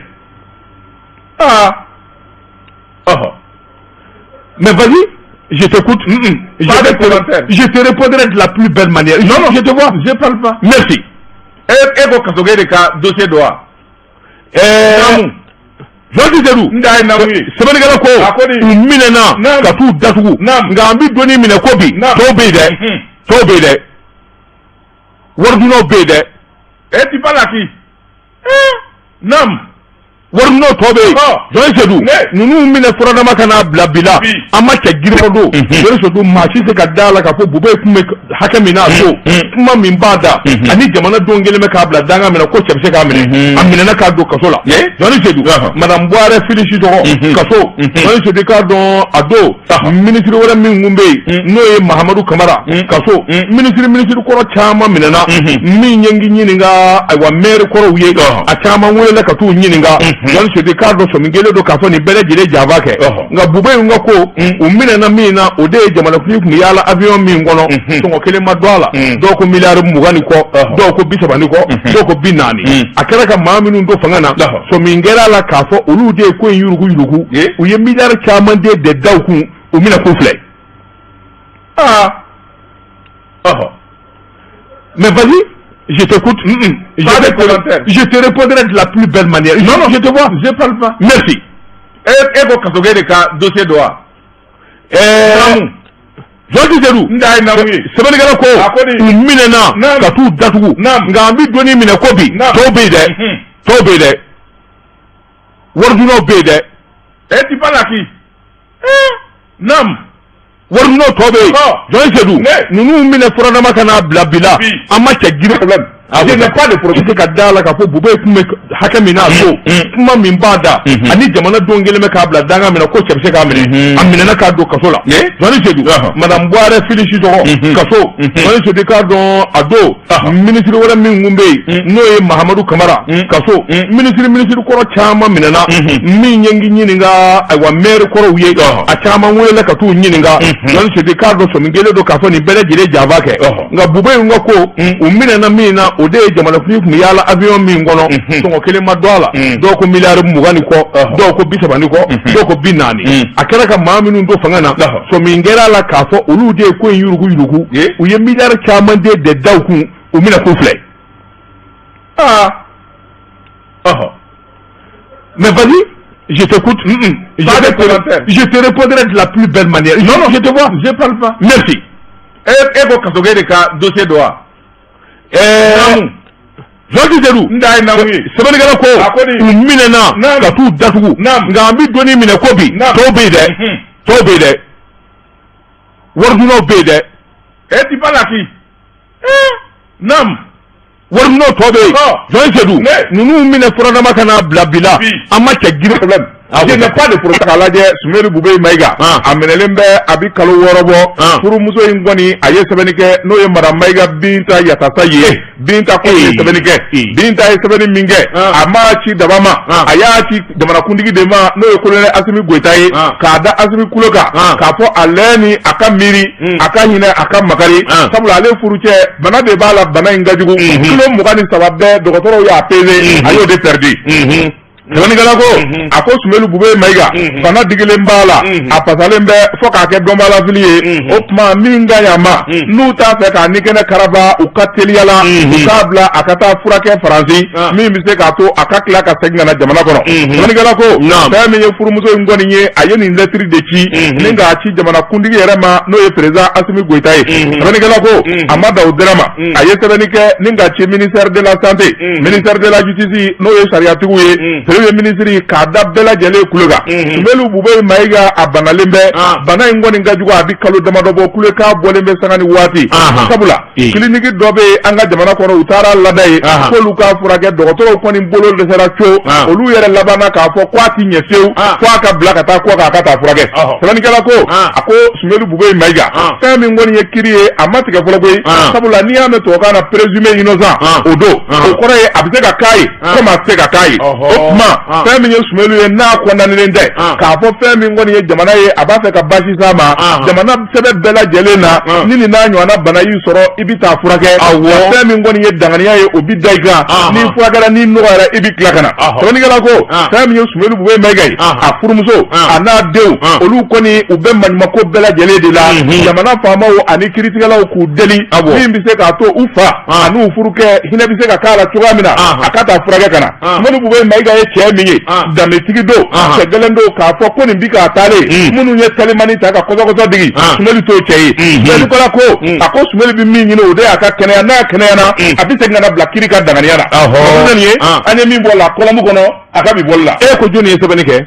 Mais vas-y, je t'écoute. Je te répondrai de la plus belle manière. Non, non, je te vois. Je parle pas. Merci. E ko Kasoge de ka dossier don wa? Jɔnni Sedu. N da ye naamu ye. Sɛbɛnnikɛla ko u minɛna ka t'u datugu, nka an bɛ donni minɛ ko bi tɔw bɛ yen dɛ, tɔw bɛ yen dɛ, waridunnaw bɛ yen dɛ. E tu parles à qui? Naam. Waridunnaw tɔ bɛ yen. Jɔnni Sedu, ninnu minɛ furadama ka n'a bila bi la, an ma cɛ girin don. Jɔnni Sedu, maa si se ka da la k'a fɔ Bube tun bɛ hakɛ min na a don, kuma min b'a da ani jamana don kelen bɛ k'a bila danga min na, ko cɛ bɛ se k'a minɛ, a minɛna k'a don kaso la. Jɔnni Sedu, madame Buwarɛ Filisi tɔgɔ kaso. Jɔnni Sedu, k'a dɔn a don minisiri wɛrɛ min kun bɛ yen, n'o ye Mahamadu Kamara, kaso. Minisiri kɔrɔ caman minɛna min ye n ɲininka, ayiwa maire kɔrɔw ye, a caman welela ka t'u ɲininka. Jɔnni Sedu, k'a dɔn sɔmi kelen don k'a fɔ nin bɛɛ lajɛlen janfa kɛ. Nka Bube in ka ko, u minɛna min na, o de ye jamanakuntigi tun bɛ yaala avion min kɔnɔ, sɔngɔ kelen ma dɔn a la. Dɔw ko miliyari 20 ni kɔ, dɔw ko 30 ni kɔ, dɔw ko 40. A kɛra ka maa minnu to fanga na, sɔmi kɛra a la k'a fɔ olu de ye ko in yurugu yurugu, u ye miliyari caman de da u kun, u minɛ k'u filɛ. Mais vas-y, je t'écoute. Je te répondrai de la plus belle manière. Non, non, je te vois. Je parle pas. Merci. E ko Kasoge de ka dossier don wa? Jɔji Sedu, N da ye naamu ye. Sɛbɛnnikɛla ko A ko di? u minɛna ka t'u datugu, nka an bɛ donni minɛ ko bi, tɔw bɛ yen dɛ, tɔw bɛ yen dɛ, waridunnaw bɛ yen dɛ. E tu parles à qui? Naam. Waridunnaw tɔ bɛ yen. Jɔn Sedu, ninnu minɛ furadama ka n'a bila bi la, an ma cɛ girin. Problème. Je n'ai pas de problème. I tɛ ka da la k'a fɔ Bube tun bɛ hakɛ min na a don, kuma min b'a da, ani jamana don kelen bɛ k'a bila danga min na, ko cɛ bɛ se k'a minɛ, a minɛna k'a don kaso la. Jɔnni Sedu, madame Buwarɛ Filisi tɔgɔ kaso. Jɔnni Sedu, k'a dɔn a don, minisiri wɛrɛ min kun bɛ yen, n'o ye Mahamadu Kamara, kaso. Minisiri kɔrɔ caman minɛna. Min ye n k'i ɲininka, ayiwa, maire kɔrɔw ye, a caman welela ka t'u ɲininka. Jɔnni Sedu, k'a dɔn sɔmi kelen don k'a fɔ nin bɛɛ lajɛlen janfa kɛ, nka Bube in ka ko, u minɛna min na, o de ye jamanakuntigi tun bɛ yaala avion min kɔnɔ, sɔngɔ kelen ma dɔn a la. Dɔw ko miliyari 20 ni kɔ, dɔw ko 30 ni kɔ, dɔw ko 40. A kɛra ka maa minnu to fanga na, sɔmi kɛra a la k'a fɔ olu de ye ko in yurugu yurugu, u ye miliyari caman de da u kun, u minɛ k'u filɛ. Mais vas-y, je t'écoute. Je te répondrai de la plus belle manière. Non, non, je te vois. Je parle pas. Merci. E ko Kasoge de ka dossier don wa? Jɔji Sedu, N da ye naamu ye. Sɛbɛnnikɛla ko A ko di? u minɛna ka t'u datugu, nka an bɛ donni minɛ ko bi, tɔw bɛ yen dɛ, tɔw bɛ yen dɛ, waridunnaw bɛ yen dɛ. E tu parles à qui? Naam. Waridunnaw tɔ bɛ yen. Jɔn Sedu, ninnu minɛ furadama ka n'a bila bi la, an ma cɛ girin. Problème. Je n'ai pas de problème. K'a lajɛ, Sumeri Bube Mayiga, a minɛlen bɛ, a bɛ kalo 6 bɔ. Furumuso in kɔni, a ye sɛbɛnni kɛ, n'o ye madame Mayiga Binta Yatasa ye. Binta ko ye sɛbɛnni kɛ. Binta ye sɛbɛnni min kɛ, a m'a ci daba ma, a y'a ci jamanakuntigi de ma, n'o ye colonel Asimi Goyita ye, k'a da Asimi kulo kan, k'a fɔ a lɛ ni a ka miiri, a ka hinɛ, a ka makari, sabula ale furucɛ, bana de b'a la, bana in ka jugu. Kilo 23 bɛɛ, dɔgɔtɔrɔw y'a pesé, a y'o de perdu. Sɛbɛnnikɛla ko, a ko Sumelu Bube Mayiga, bana digilen b'a la, a pasalen bɛ fo k'a kɛ dɔnbaalafili ye. O tuma min ka ɲi a ma, n'u t'a fɛ k'a ni kɛnɛ karaba, u ka teliya la, u k'a bila a ka taa furakɛ Faransi, min bɛ se k'a to a ka tila ka segin ka na jamana kɔnɔ. Sɛbɛnnikɛla ko, fɛn min ye furumuso in kɔni ye, a ye nin lɛtiri de ci ni k'a ci jamanakuntigi yɛrɛ ma, n'o ye président Asimi Goyita ye. Sɛbɛnnikɛla ko, a ma dan o dɛrɛ ma, a ye sɛbɛnni kɛ ni k'a ci ministère de la santé, ministère de la justice, n'o ye sariyatigiw ye, premier ministre, k'a da bɛɛ lajɛlen kulo kan. Sumelu Bube Mayiga, a banalen bɛ, bana in kɔni ka jugu, a bɛ kalo damadɔ bɔ, kulekan bɔlen bɛ sanga ni waati, sabula kiliniki dɔ bɛ yen an ka jamana kɔnɔ, u taara lada yen k'olu k'a furakɛ, dɔgɔtɔrɔw kɔni bolo dɛsɛra co, olu yɛrɛ labanna k'a fɔ k'a ti ɲɛ fiyewu, fo a ka bila ka taa kɔ kan, a ka taa furakɛ. Sɛbɛnnikɛla ko, a ko Sumelu Bube Mayiga, fɛn min kɔni ye kiri ye, a ma tigɛ fɔlɔ koyi, sabula n'i y'a mɛn tubabukan na présumé innocent, o don, o kɔrɔ ye a bɛ se ka k'a ye komi a tɛ se ka k'a ye. O tuma fɛn min ye Sumelu ye, n'a kɔndanelen tɛ, k'a fɔ fɛn min kɔni ye jamana ye, a b'a fɛ ka baasi s'a ma, jamana sɛbɛn bɛɛ lajɛlen na, ni nin n'a ɲɔgɔnna bana y'i sɔrɔ, i bɛ taa furakɛ. Fɛn min kɔni ye danganiya ye, o bɛ da i kan. N'i furakɛra, n'i nɔgɔyara, i bɛ tila ka na. Sɛbɛnnikɛla ko, fɛn min ye Sumelu Bube Mayiga ye, a furumuso a n'a denw, olu kɔni u bɛ maɲumako bɛɛ lajɛlen de la, jamana faamaw ani kiiritigɛlaw k'u deli, min bɛ se k'a to u fa an'u furukɛ hinɛ bɛ se ka k'a la cogoya min na, a ka taa furakɛ ka na. Sumelu Bube Mayiga ye cɛ min ye, danbetigi don, cɛ gɛlɛn don, k'a fɔ ko nin bi k'a taalen, minnu ye telimani ta ka kɔsɔkɔsɔ digi, Sumelu t'o cɛ ye. Sɛbɛnnikɛla ko, a ko Sumelu bɛ min ɲini, o de y'a ka kɛnɛya. N'a kɛnɛyana, a bɛ segin ka na bila kiri ka danganiya la. Nin ye an ye min bɔ la kɔlɔmu kɔnɔ, a ka bi bɔli la. E ko jɔnni ye sɛbɛnni kɛ?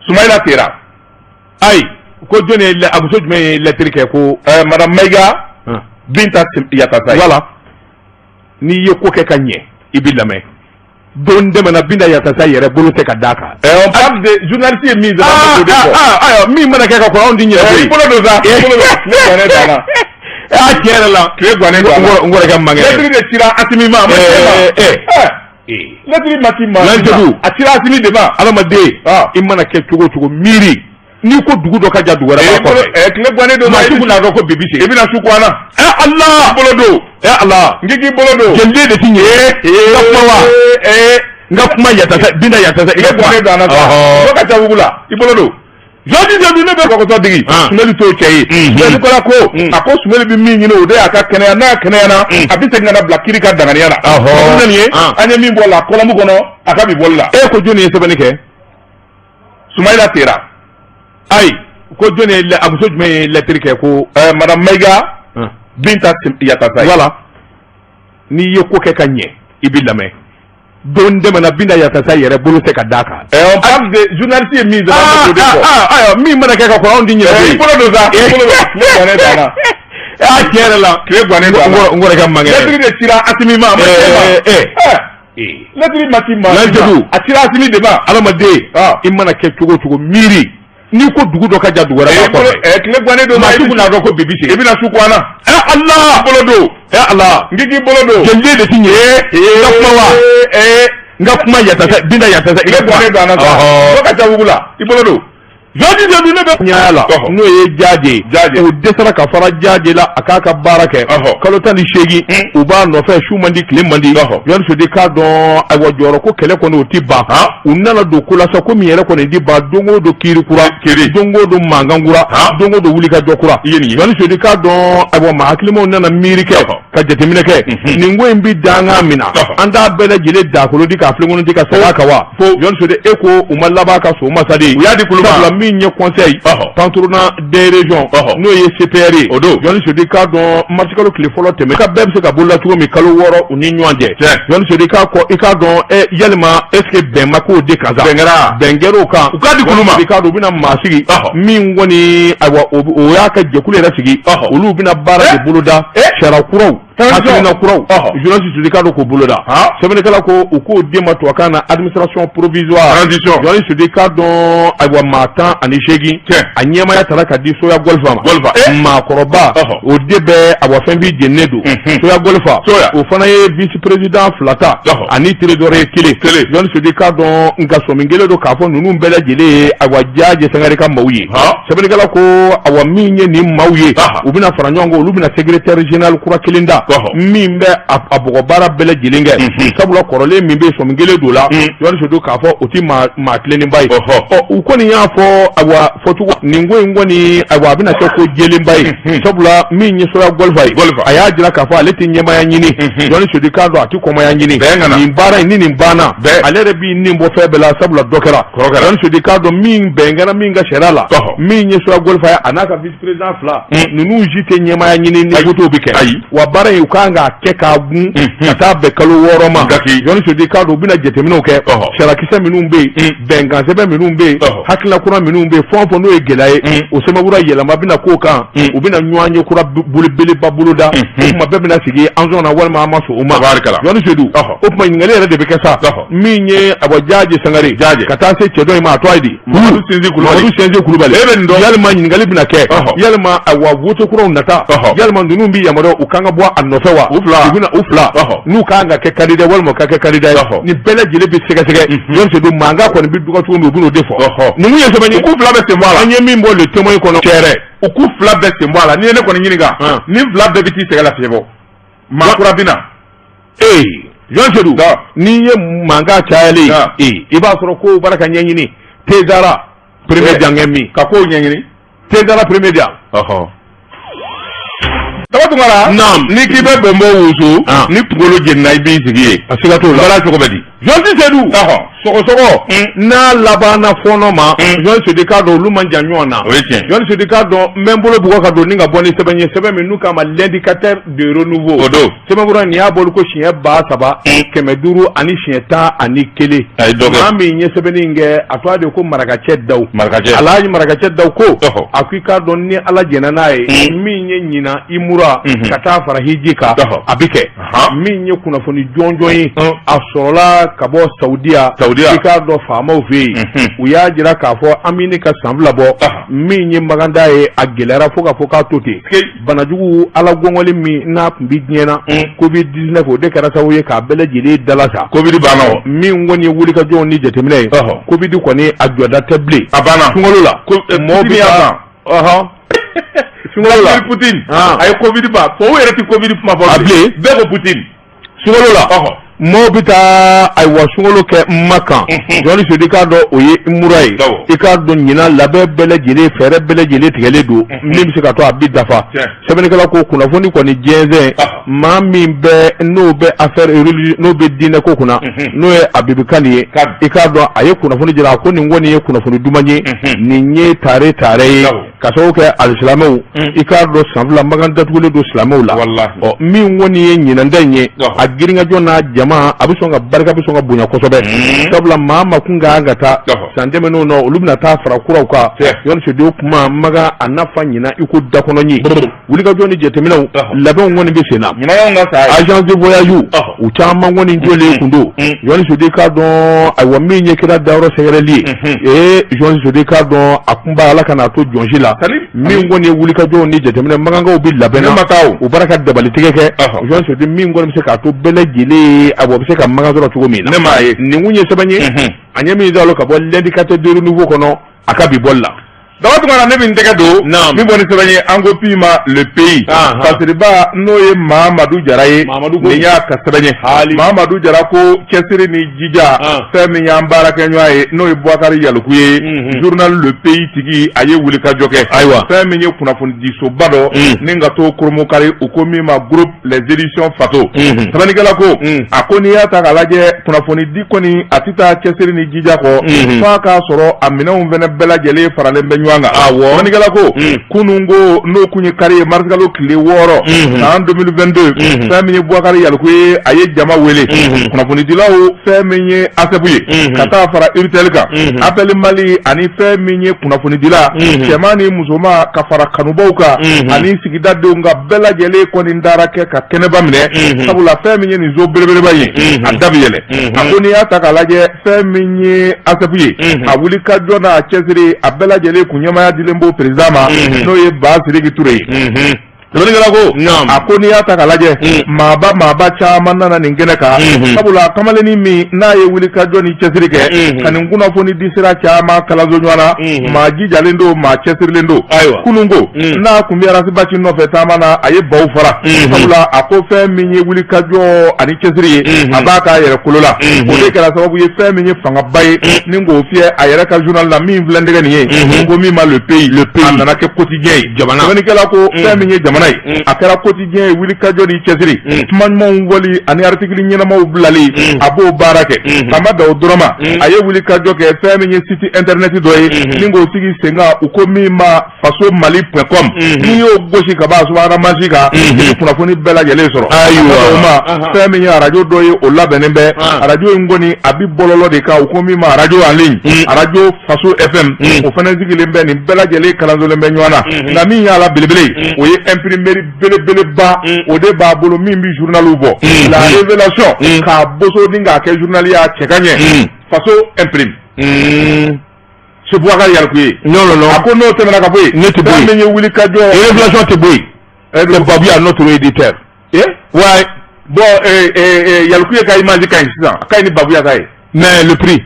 Sumayila Tera. Ayi, ko jɔnni ye, a muso jumɛn ye lɛtiri kɛ ko? Madame Mayiga Binta Yatasa. Voilà, n'i ye ko kɛ ka ɲɛ, i b'i lamɛn. Don dɛmɛna Binta Yatasa yɛrɛ bolo tɛ ka d'a kan. On parle de journaliste ye min sɛbɛn, o de fɔ. Ayiwa, min mana kɛ ka kɔrɔ, anw ti ɲinɛ koyi. I bolo don sa, i bolo don. Tile gannen danna. Aa, tiɲɛ yɛrɛ la. Tile gannen danna. N kɔrɔkɛ man kɛnɛ. Lɛtiri de cira Asimi ma. Lɛtiri ma ci maa. Lansedu. A cira Asimi de ma. Adamaden, i mana kɛ cogo o cogo, miiri n'i ko dugu dɔ ka jan dugu wɛrɛ b'a kɔfɛ. Tile gannen don. Maa si kun n'a dɔn ko bi bi se. I bɛna su ko an na. Ala. I bolo don. Ala. N k'i bolo don. Jɛnden de ti ɲɛ. N ka kuma wa. N ka kuma Yatasa, Binta Yatasa. I ka gannen don an na sa. Dɔ ka ca wugu la, i bolo don. Jɔji Sedu, ne bɛ kɔkɔtɔ digi, Sumelu t'o cɛ ye. Sɛbɛnnikɛla ko, a ko Sumelu bɛ min ɲini, o de y'a ka kɛnɛya. N'a kɛnɛyana, a bɛ segin ka na bila kiri ka danganiya la. Nin ye an ye min bɔ la kɔlɔmu kɔnɔ, a ka bi bɔli la. E ko jɔnni ye sɛbɛnni kɛ? Sumayila Tera. Ayi, Ko jɔn ye a muso jumɛn ye lettre kɛ ko Madame Maïga Binta Yattassaye. Voilà, n'i ye ko kɛ ka ɲɛ, i b'i lamɛn. Don dɛmɛna Binta Yattassaye yɛrɛ bolo tɛ ka d'a kan. On parle de journaliste ye min sɛbɛn, an bɛ k'o de fɔ. Ayiwa, min mana kɛ ka kɔrɔ, anw tɛ ɲinɛ koyi. I bolo don sa, i bolo don. Tile gannen don a la. Aa, tiɲɛ yɛrɛ la. Tile gannen don a la. N kɔrɔkɛ man kɛnɛ. Lettre de cira Assimi ma, a ma ci e ma. Lettre ma ci maa si ma. A cira Assimi de ma. Adamaden, i mana kɛ cogo o cogo, miiri n'i ko dugu dɔ ka jan dugu wɛrɛ b'a kɔfɛ. Tile gannen don. Maa si kun n'a dɔn ko bi bi sigi. I bɛna su ko an na. Ala! I bolo don. Ala! N k'i bolo don. Jɛniden de ti ɲɛ. N ka kuma wa? N ka kuma Yattassaye, Binta Yattassaye. Tile gannen don an na sa. Dɔ ka ca wugu la. I bolo don. Jɔnni de ne bɛ ɲaya la, n'o ye Jaaje, o dɛsɛra ka fara Jaaje la a k'a ka baara kɛ. Kalo 18 u b'a nɔfɛ, su man di, tile man di. Jɔnni Sodi k'a dɔn, ayiwa, jɔyɔrɔ ko kɛlɛ kɔni, o ti ban. U nana don ko la sa, ko min yɛrɛ kɔni di ban, don o don kiiri kura, don o don mankan kura, don o don wulikajɔ kura. Jɔnni Sodi k'a dɔn, ayiwa, maa hakilimaw nana miiri kɛ ka jateminɛ kɛ nin ko in bi dankan min na, an t'a bɛɛ lajɛlen dakolo di k'a filenkolon di ka segin a kan wa? Jɔnni Sodi, e ko u ma laban ka so masa de ye. U y'a di kulu ma. Sabula min ye conseil patronat des régions, n'o ye CPR ye, o don. Jɔnni Sodi k'a dɔn, marisi kalo tile fɔlɔ tɛmɛ ka bɛɛ bɛ se ka bolola cogo min, kalo 6 u ni ɲɔgɔn cɛ. Jɔnni Sodi k'a kɔ, i k'a dɔn, yalima est ce que bɛn ma k'o de kan sa? Bɛn kɛra. Bɛn kɛra o kan. U k'a di kulu ma. I k'a dɔn, u bɛna maa sigi min kɔni, ayiwa, o y'a ka jɛkulu yɛrɛ sigi. Olu bɛna baara de boloda, sariya kuraw, hakilina kuraw. Journaliste Sodi k'a dɔn k'o boloda. Sɛbɛnnikɛla ko u k'o den ma tubabukan na administration provisoire. Transition. Journaliste Sodi k'a dɔn, ayiwa, maa 18, a ɲɛmaya tara ka di Soya Golfa ma. Golfa. Maakɔrɔba o de bɛ, ayiwa, fɛn bi jeninen don. Soya Golfa. Soya. O fana ye vice président 2 ta. Ani trésorier kelen. Journaliste Sodi k'a dɔn, nka sɔmi kelen don k'a fɔ ninnu bɛɛ lajɛlen ye, ayiwa, Jaaje Sangare ka maaw ye. Sɛbɛnnikɛla ko, ayiwa, min ye nin maaw ye, u bɛna fara ɲɔgɔn kan, olu bɛna secrétaire général kura kelen da min bɛ a bɔgɔ baara bɛɛ lajɛlen kɛ, sabula kɔrɔlen min bɛ sɔmi kelen don la, Jɔnni Sedu k'a fɔ o ti maa tilennenba ye. Ɔ, u kɔni y'a fɔ, ayiwa, fɔcogo nin ko in kɔni, ayiwa, a bɛna kɛ ko jɛlenba ye, sabula min ye Soya Golfa ye, a y'a jira k'a fɔ ale tɛ ɲɛmaaya ɲini. Jɔnni Sedu k'a dɔn, a tɛ kɔmaya ɲini. Nin baara in ni nin banna, ale yɛrɛ b'i nin bɔ fɛn bɛɛ la, sabula dɔ kɛra. Jɔnni Sedu k'a dɔn, min bɛn kɛra min ka sariya la, min ye Soya Golfa ye, a n'a ka vice président 2 ninnu si tɛ ɲɛmaaya ɲini ni votew bɛ kɛ. Wa baara in, u kan k'a kɛ k'a gun ka taa bɛn kalo 6 ma. Jɔnni Sodi k'a dɔn, u bɛna jateminɛw kɛ, sariyakisɛ minnu bɛ yen, bɛnkan sɛbɛn minnu bɛ yen, hakilina kura minnu bɛ yen, fɛn o fɛn n'o ye gɛlɛya ye, o sɛbɛnfura yɛlɛma bɛna k'o kan. U bɛna ɲɔgɔn ye kura belebeleba boloda. O tuma bɛɛ bɛna sigi an sɔnna walima an ma sɔn o ma. Jɔnni Sedu, o tuma ɲininkali yɛrɛ de bɛ kɛ sa, min ye awa Jaaje Sangare ka taa se cɛ dɔ in ma, a tɔgɔ ye di? Mamadu Sinsi Kulubali. Mamadu Sinsi Kulubali. E bɛ nin dɔn. Yalima ɲininkali bɛna kɛ, yalima, ayiwa, wote kuraw nata, yalima ninnu bɛ yamaruya u kan ka bɔ a nɔfɛ wa? U fila. U bɛna u fila n'u kan ka kɛ candidat walima u ka kɛ candidat ye, nin bɛɛ lajɛlen bɛ sɛgɛsɛgɛ. Jɔnni Sedu, mankan kɔni bɛ duga cogo min, u bɛn'o de fɔ. Ninnu ye sɛbɛn ye. U k'u fila bɛɛ sen bɔ a la. An ye min bɔ Le Témoin kɔnɔ. Cɛrɛ. U k'u fila bɛɛ sen bɔ a la. N'i ye ne kɔni ɲininka, nin fila bɛɛ bɛ t'i sɛgɛn lafiɲɛ bɔ. Maa kura bɛ na. Ee, Jɔn Sedu, n'i ye mankan cayalen ye, i b'a sɔrɔ kow bara ka ɲɛɲini. Tezara premier jankɛ min. Ka kow ɲɛɲini. Tezara premier jan. Daba Tunkara. Naam. N'i k'i bɛ bɔnbɔn wusu, ni kunkolo jenina, i b'i sigi yen. A siga t'o la. Baara cogo bɛ di? Jɔnsi Sedu, sɔgɔsɔgɔ n'a labanna fɔɔnɔ ma, Jɔn Sedu k'a dɔn, olu man jan ɲɔgɔn na. O ye tiɲɛ. Jɔn Sedu k'a dɔn, n bɛ n bolo bugɔ ka don ni ka bɔ ni sɛbɛn ye, sɛbɛn min n'u k'a ma L'indicateur de renouveau. O don. Sɛbɛnfura nin y'a bɔli ko siɲɛ 3511. A ye dɔ kɛ. Maa min ye sɛbɛnni in kɛ, a tɔgɔ de ko Marakacɛ Daw. Marakacɛ. Alhaji Marakacɛ Daw ko a ko i k'a dɔn, ni Ala jɛnna n'a ye, min ye ɲinan imura ka taa fara hiji kan, a bɛ kɛ. Min ye kunnafoni jɔnjɔn ye, a sɔrɔla ka bɔ Saudiya. Saudiya. I k'a dɔn, faamaw fɛ yen, u y'a jira k'a fɔ an bɛ ne ka san 2 bɔ, min ye maganda ye, a gɛlɛyara fo k'a fɔ k'a to ten. Banajugu ala gɔngɔli min n'a tun bɛ diɲɛ na, Covid 19, o de kɛra sababu ye k'a bɛɛ lajɛlen dalasa. Covid banna o. Min kɔni ye wulikajɔw ni jateminɛ ye, Covid kɔni a jɔda tɛ bilen. A banna. Sunkalo la. Mɔgɔw bɛ taa. Sunkalo la. Poutine. A ye Covid ban. Tubabuw yɛrɛ tɛ Covid kuma fɔ. A bilen. Bɛɛ ko Poutine. Sunkalo la. Maaw bɛ taa ayiwa sunkalo kɛ Makan, Jɔnni Sedu, i k'a dɔn o ye mura ye. I k'a dɔn ɲinan labɛn bɛɛ lajɛlen, fɛɛrɛ bɛɛ lajɛlen tigɛlen don min bɛ se ka to a bɛ dafa. Sɛbɛnnikɛla ko kunnafoni kɔni jɛnsɛn, maa min bɛ n'o bɛ affaire religieuse, n'o bɛ diinɛ ko kunna, n'o ye Abibu Kane ye, i k'a dɔn a ye kunnafoni jira. A ko nin kɔni ye kunnafoni duman ye, nin ye tare tare ye, ka sababu kɛ alisilamɛw, i k'a dɔn san 2 Makan datugulen don silamɛw la. Ɔ min kɔni ye ɲinan ta in ye, a girinkajɔ n'a jama a bɛ sɔn ka barika, bɛ sɔn ka bonya kosɛbɛ, sabula maa ma kun ka kan ka taa san tɛmɛnenw na, olu bɛna taa fara kuraw kan. Jɔnni Sedu, kuma Makan a nafa ɲinan i ko dakɔnɔɲin. Wulikajɔ ni jateminɛw, labɛnw kɔni bɛ sen na. Agence de voyage u caman kɔni jɔlen kun don. Jɔnni Sedu, i k'a dɔn ayiwa min ye kira dayɔrɔ sɛgɛrɛli ye, ee Jɔnni Sedu, i k'a dɔn a kunba Ala kana to jɔnsi la. Min kɔni ye wulikajɔw ni jateminɛ, makankaw bɛ labɛn na, u bɔra ka dabalitigɛ kɛ. Jɔnni Sedu, min kɔni bɛ se k'a to bɛɛ lajɛlen ayiwa bɛ se ka Makan sɔrɔ cogo min na. Nin kun ye sɛbɛn ye, a ɲɛ min ka bɔ L'Indicateur du Renouveau kɔnɔ a ka bi bɔli la. Daba Tunkara, ne bɛ n tɛgɛ don min bɔ ni sɛbɛn ye, an ko min ma Le Pays. Fasiriba, n'o ye Mamadu Jara ye, nin y'a ka sɛbɛn ye. Mamadu Jara ko cɛsiri ni jija, fɛn min y'an baarakɛɲɔgɔn ye, n'o ye Bubakari Yaliku ye, journal Le Pays tigi, a ye wulikajɔ kɛ. Ayiwa, fɛn min ye kunnafonidisoba dɔ ni ka to Kurumukari, u ko min ma groupe Les Éditions Faso. Sɛbɛnnikɛla ko a ko n'i y'a ta k'a lajɛ, kunnafonidi kɔni a tɛ taa cɛsiri ni jija kɔ, f'a k'a sɔrɔ a minɛnw fana bɛɛ lajɛlen faralen bɛ ɲɔgɔn kan. Sɛbɛnnikɛla ko kunun ko n'o kun ye kari ye, marisikalo tile 6, san 2022, fɛn min ye Bubakari Yaliku ye, a ye jama wele, kunnafonidilaw, fɛn min ye ASEP ye, ka taa fara URTEL kan, Appel Mali, ani fɛn min ye kunnafonidila cɛman ni musoman, ka fara kanubaw kan ani sigidadenw ka bɛɛ lajɛlen kɔni taara kɛ ka kɛnɛba minɛ, sabula fɛn min ye nin so belebeleba ye, a da bɛ yɛlɛ. A ko n'i y'a ta k'a lajɛ, fɛn min ye ASEP ye, a wuli ka jɔ n'a cɛsiri, a bɛɛ lajɛlen kun ɲɛmaaya dilen b'o président ma, n'o ye Ba Sidiki Ture ye. Sɛbɛnnikɛla ko a ko n'i y'a ta k'a lajɛ, maaba maaba caman nana nin kɛnɛ kan, sabula kamalennin min n'a ye wuli ka jɔ ni cɛsiri kɛ ka nin kunnafoni di sira caman kalanso ɲɔgɔn na, maa jijalen don, maa cɛsirilen don. Kunun ko n'a kun bɛ Ras Bath nɔfɛ taama na, a ye baw fara, sabula a ko fɛn min ye wuli ka jɔ ani cɛsiri ye, a b'a k'a yɛrɛ kolo la. O de kɛra sababu ye fɛn min ye fangaba ye ni k'o fiyɛ a yɛrɛ ka journal la min filɛ n tɛgɛ nin ye, ko min ma Le Pays. Le Pays a nana kɛ quotidien ye. Jamana. Sɛbɛnnikɛla ko fɛn min ye jamana ye, a kɛra quotidien ye, wuli ka jɔ ni cɛsiri, kuma ɲumanw fɔli ani article ɲɛnamaw bilali, a b'o baara kɛ. A ma dan o dɔrɔn ma, a ye wuli ka jɔ kɛ fɛn min ye site internet dɔ ye ni k'o sigi sen kan, u ko min ma faso mali.com. N'i y'o gosi ka ban subahana mansin kan, i bɛ kunnafoni bɛɛ lajɛlen sɔrɔ. Ayiwa. O ma fɛn min ye arajo dɔ ye, o labɛnnen bɛ. Arajo in kɔni a bɛ bɔlɔlɔ de kan, u ko min ma arajo en ligne, arajo Faso FM, o fana sigilen bɛ. Nin bɛɛ lajɛlen kalansolen bɛ ɲɔgɔn na. Nka min y'a la belebele ye, o ye imprimerie belebeleba, o de b'a bolo min bɛ journaliw bɔ, La Révélation, k'a boso ni k'a kɛ journal ye, a cɛ ka ɲɛ, Faso imprime. C'est Boubacar Yaliku ye. Non, non, non. A ko n'o tɛmɛna ka bɔ yen. Ne tɛ bɔ yen. Fɛn min ye wuli ka jɔ. Révélation tɛ bɔ yen. C'est Babouya, notre éditeur. Eh? Ouais. Bon, Yaliku ye ka image ka ɲi sisan, a ka ɲi ni Babouya ta ye. Mais le prix.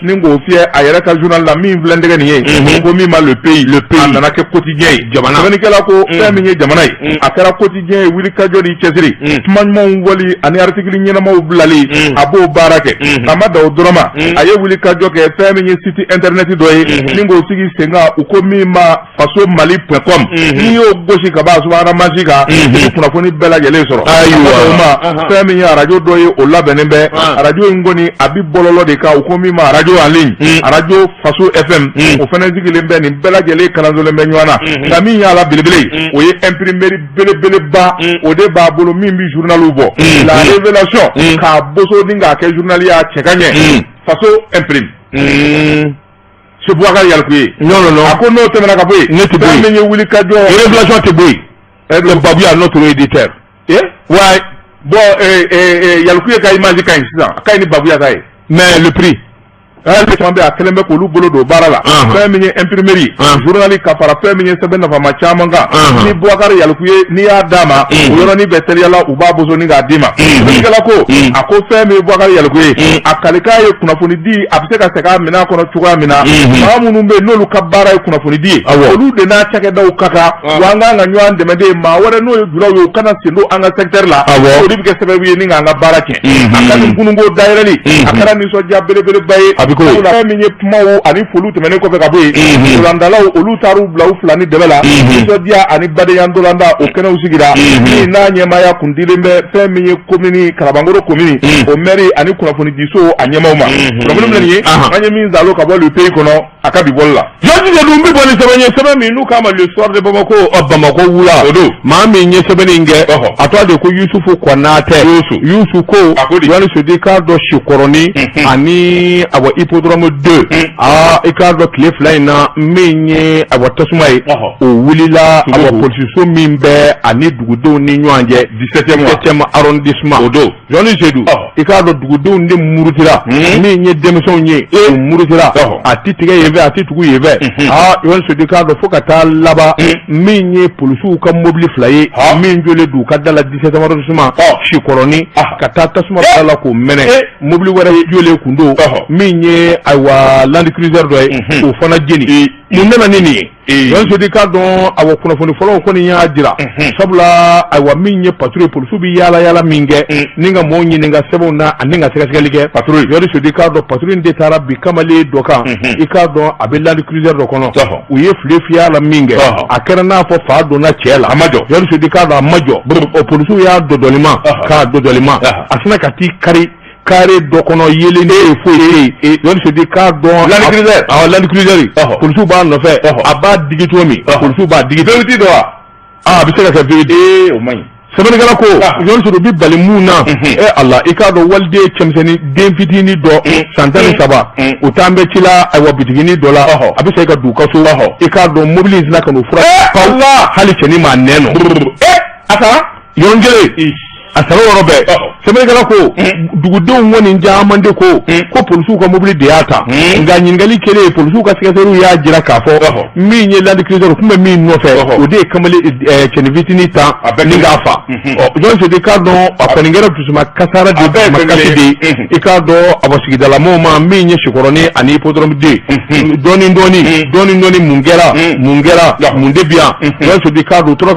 Ni k'o fiyɛ a yɛrɛ ka journal la min filɛ n tɛgɛ nin ye, ko min ma Le Pays. Le Pays. A nana kɛ quotidien ye. Jamana. Sɛbɛnnikɛla ko fɛn min ye jamana ye, a kɛra quotidien ye, wuli ka jɔ ni cɛsiri, kuma ɲumanw fɔli ani article ɲɛnamaw bilali, a b'o baara kɛ. A ma dan o dɔrɔn ma, a ye wuli ka jɔ kɛ fɛn min ye site internet dɔ ye ni k'o sigi sen kan, u ko min ma faso mali.com. N'i y'o gosi ka ban subahana mansin kan, i bɛ kunnafoni bɛɛ lajɛlen sɔrɔ. Ayiwa. O ma fɛn min ye arajo dɔ ye, o labɛnnen bɛ. Arajo in kɔni a bɛ bɔlɔlɔ de kan, u ko min ma arajo en ligne, arajo Faso FM, o fana sigilen bɛ. Nin bɛɛ lajɛlen kalansolen bɛ ɲɔgɔn na. Nka min y'a la belebele ye, o ye imprimerie belebeleba, o de b'a bolo min bɛ journaliw bɔ, La Révélation, k'a boso ni k'a kɛ journal ye, a cɛ ka ɲɛ, Faso imprime. C'est Boubacar Yaliku ye. Non, non, non. A ko n'o tɛmɛna ka bɔ yen. Ne tɛ bɔ yen. Fɛn min ye wuli ka jɔ. Révélation tɛ bɔ yen. C'est Babouya, notre éditeur. Eh? Ouais. Bon, Yaliku ye ka image ka ɲi sisan, a ka ɲi ni Babouya ta ye. Mais le prix. Caman bɛ a kɛlen bɛ k'olu bolo don baara la. Fɛn min ye imprimerie, journal, ka fara fɛn min ye sɛbɛn nafama caman kan, ni Bubakari Yaliku ye, n'i y'a d'a ma, o yɔrɔnin bɛɛ teliyala, u b'a boso ni k'a d'i ma. Sɛbɛnnikɛla ko, a ko fɛn min ye Bubakari Yaliku ye, a kalikan ye kunnafoni di, a bɛ se ka segin a minɛn kɔnɔ cogoya min na. Maa minnu bɛ yen n'olu ka baara ye kunnafoni di ye, olu de n'a cakɛdaw ka kan wa an kan ka ɲɔgɔn dɛmɛ de. Maa wɛrɛ n'o ye julaw ye, u kana sen don an ka secteur la, o de bɛ kɛ sababu ye ni k'an ka baara tiɲɛ. A ka nin kununko dayɛlɛli, a kɛra nisɔndiya belebeleba ye. A bɛ k'o ye. Fɛn min ye kumaw ani foliw tɛmɛnen kɔfɛ ka bɔ yen, ntolantalaw olu taar'u bila u fila ni dɛmɛ la. Nisɔndiya ani badenya ntolanta o kɛnɛw sigira, min n'a ɲɛmaaya kun dilen bɛ fɛn min ye komini Kalabankɔrɔ komini, o mɛri ani kunnafonidiso a ɲɛmaaw ma. Kunnafoni filɛ nin ye, an ye min zalo ka bɔ Le Pays kɔnɔ a ka bi bɔli la. Jɔnji de dun bɛ bɔ ni sɛbɛn ye, sɛbɛn min n'u k'a ma Le Soir de Bamako, Bamakɔ wula. O don. Maa min ye sɛbɛnni in kɛ, a tɔgɔ de ko Yusufu Kɔnatɛ. Yusu ko A ko di? Jɔnni Sodi k'a dɔn Sikɔrɔni ani awa hippodrome 2, aa, i k'a dɔn tile 2 in na, min ye awa tasuma ye, o wulila awa polisiso min bɛ ani dugudenw ni ɲɔgɔn cɛ, 17e 17e arrondissement. O don. Jɔnni Sedu, i k'a dɔn dugudenw de murutira, min ye denmisɛnw ye, u murutira, a ti tigɛ yen fɛ, a ti tugu yen fɛ. Aa, Jɔnni Sedu, i k'a dɔn fo ka taa laban, min ye polisiw ka mobili 2 ye min jɔlen d'u ka da la 17e arrondissement Sikɔrɔni, ka taa tasuma bila la k'o mɛnɛ. Mobili wɛrɛ jɔlen kun don, min ye ayiwa Land Cruiser dɔ ye, o fana jeni. Mun nana ni nin ye? Jɔnni Sedu, k'a dɔn awa kunnafoni fɔlɔw kɔni y'a jira, sabula ayiwa min ye patrouille, polisiw bɛ yaala yaala min kɛ ni ka mɔɔw ɲininka sɛbɛnw na ani ka sɛgɛsɛgɛli kɛ, patrouille. Jɔnni Sedu, k'a dɔn patrouille in de taara bi kamalen dɔ kan, i k'a dɔn a bɛ Land Cruiser dɔ kɔnɔ. U ye file fiyɛ a la min kɛ, a kɛra n'a fɔ fa donna cɛ la, A ma jɔ. Jɔnni Sedu, k'a dɔn a ma jɔ. O polisiw y'a dɔdɔlima k'a dɔdɔlima, a sina ka t'i kari kare dɔ kɔnɔ, yelen tɛ yen, foyi tɛ yen. Jɔnni Sedu, k'a dɔn Land Cruiser. Awɔ, Land Cruiser. Polisiw b'a nɔfɛ, a b'a digi cogo min, polisiw b'a digi. V8 dɔ wa? Aa, a bɛ se ka kɛ V8. Ee, o man ɲi. Sɛbɛnnikɛla ko, Jɔnni Sedu, bi bali mun na? E Ala, i k'a dɔn waliden cɛmisɛnnin den fitinin dɔ, san 13, o t'an bɛ ci la ayiwa bitiginin dɔ la, a bɛ se ka don u ka so, i k'a dɔn mobili in sina ka n'o fura pawu, hali cɛnin m'a nɛn nɔ. A sara. Yɔrɔnin kelen a sara o yɔrɔ bɛɛ. Sɛbɛnnikɛla ko dugudenw kɔni caman de ko ko polisiw ka mobili de y'a ta, nka ɲininkali kɛlen, polisiw ka sɛgɛsɛgɛliw y'a jira k'a fɔ min ye Land Cruiser kun bɛ min nɔfɛ, o de ye kamalen cɛnin fitinin ta ni k'a fa. Ɔ, Jɔn Sedu, k'a dɔn a kɔni kɛra dusuma kasara de, dusuma kasi de ye, i k'a dɔn a sigidalamɔgɔw ma, min ye Sikɔrɔni ani hippodrome 2. Dɔɔni dɔɔni dɔɔni dɔɔni, mun kɛra, mun kɛra, mun de bi yan? Jɔn Sedu, k'a dɔn u tora ka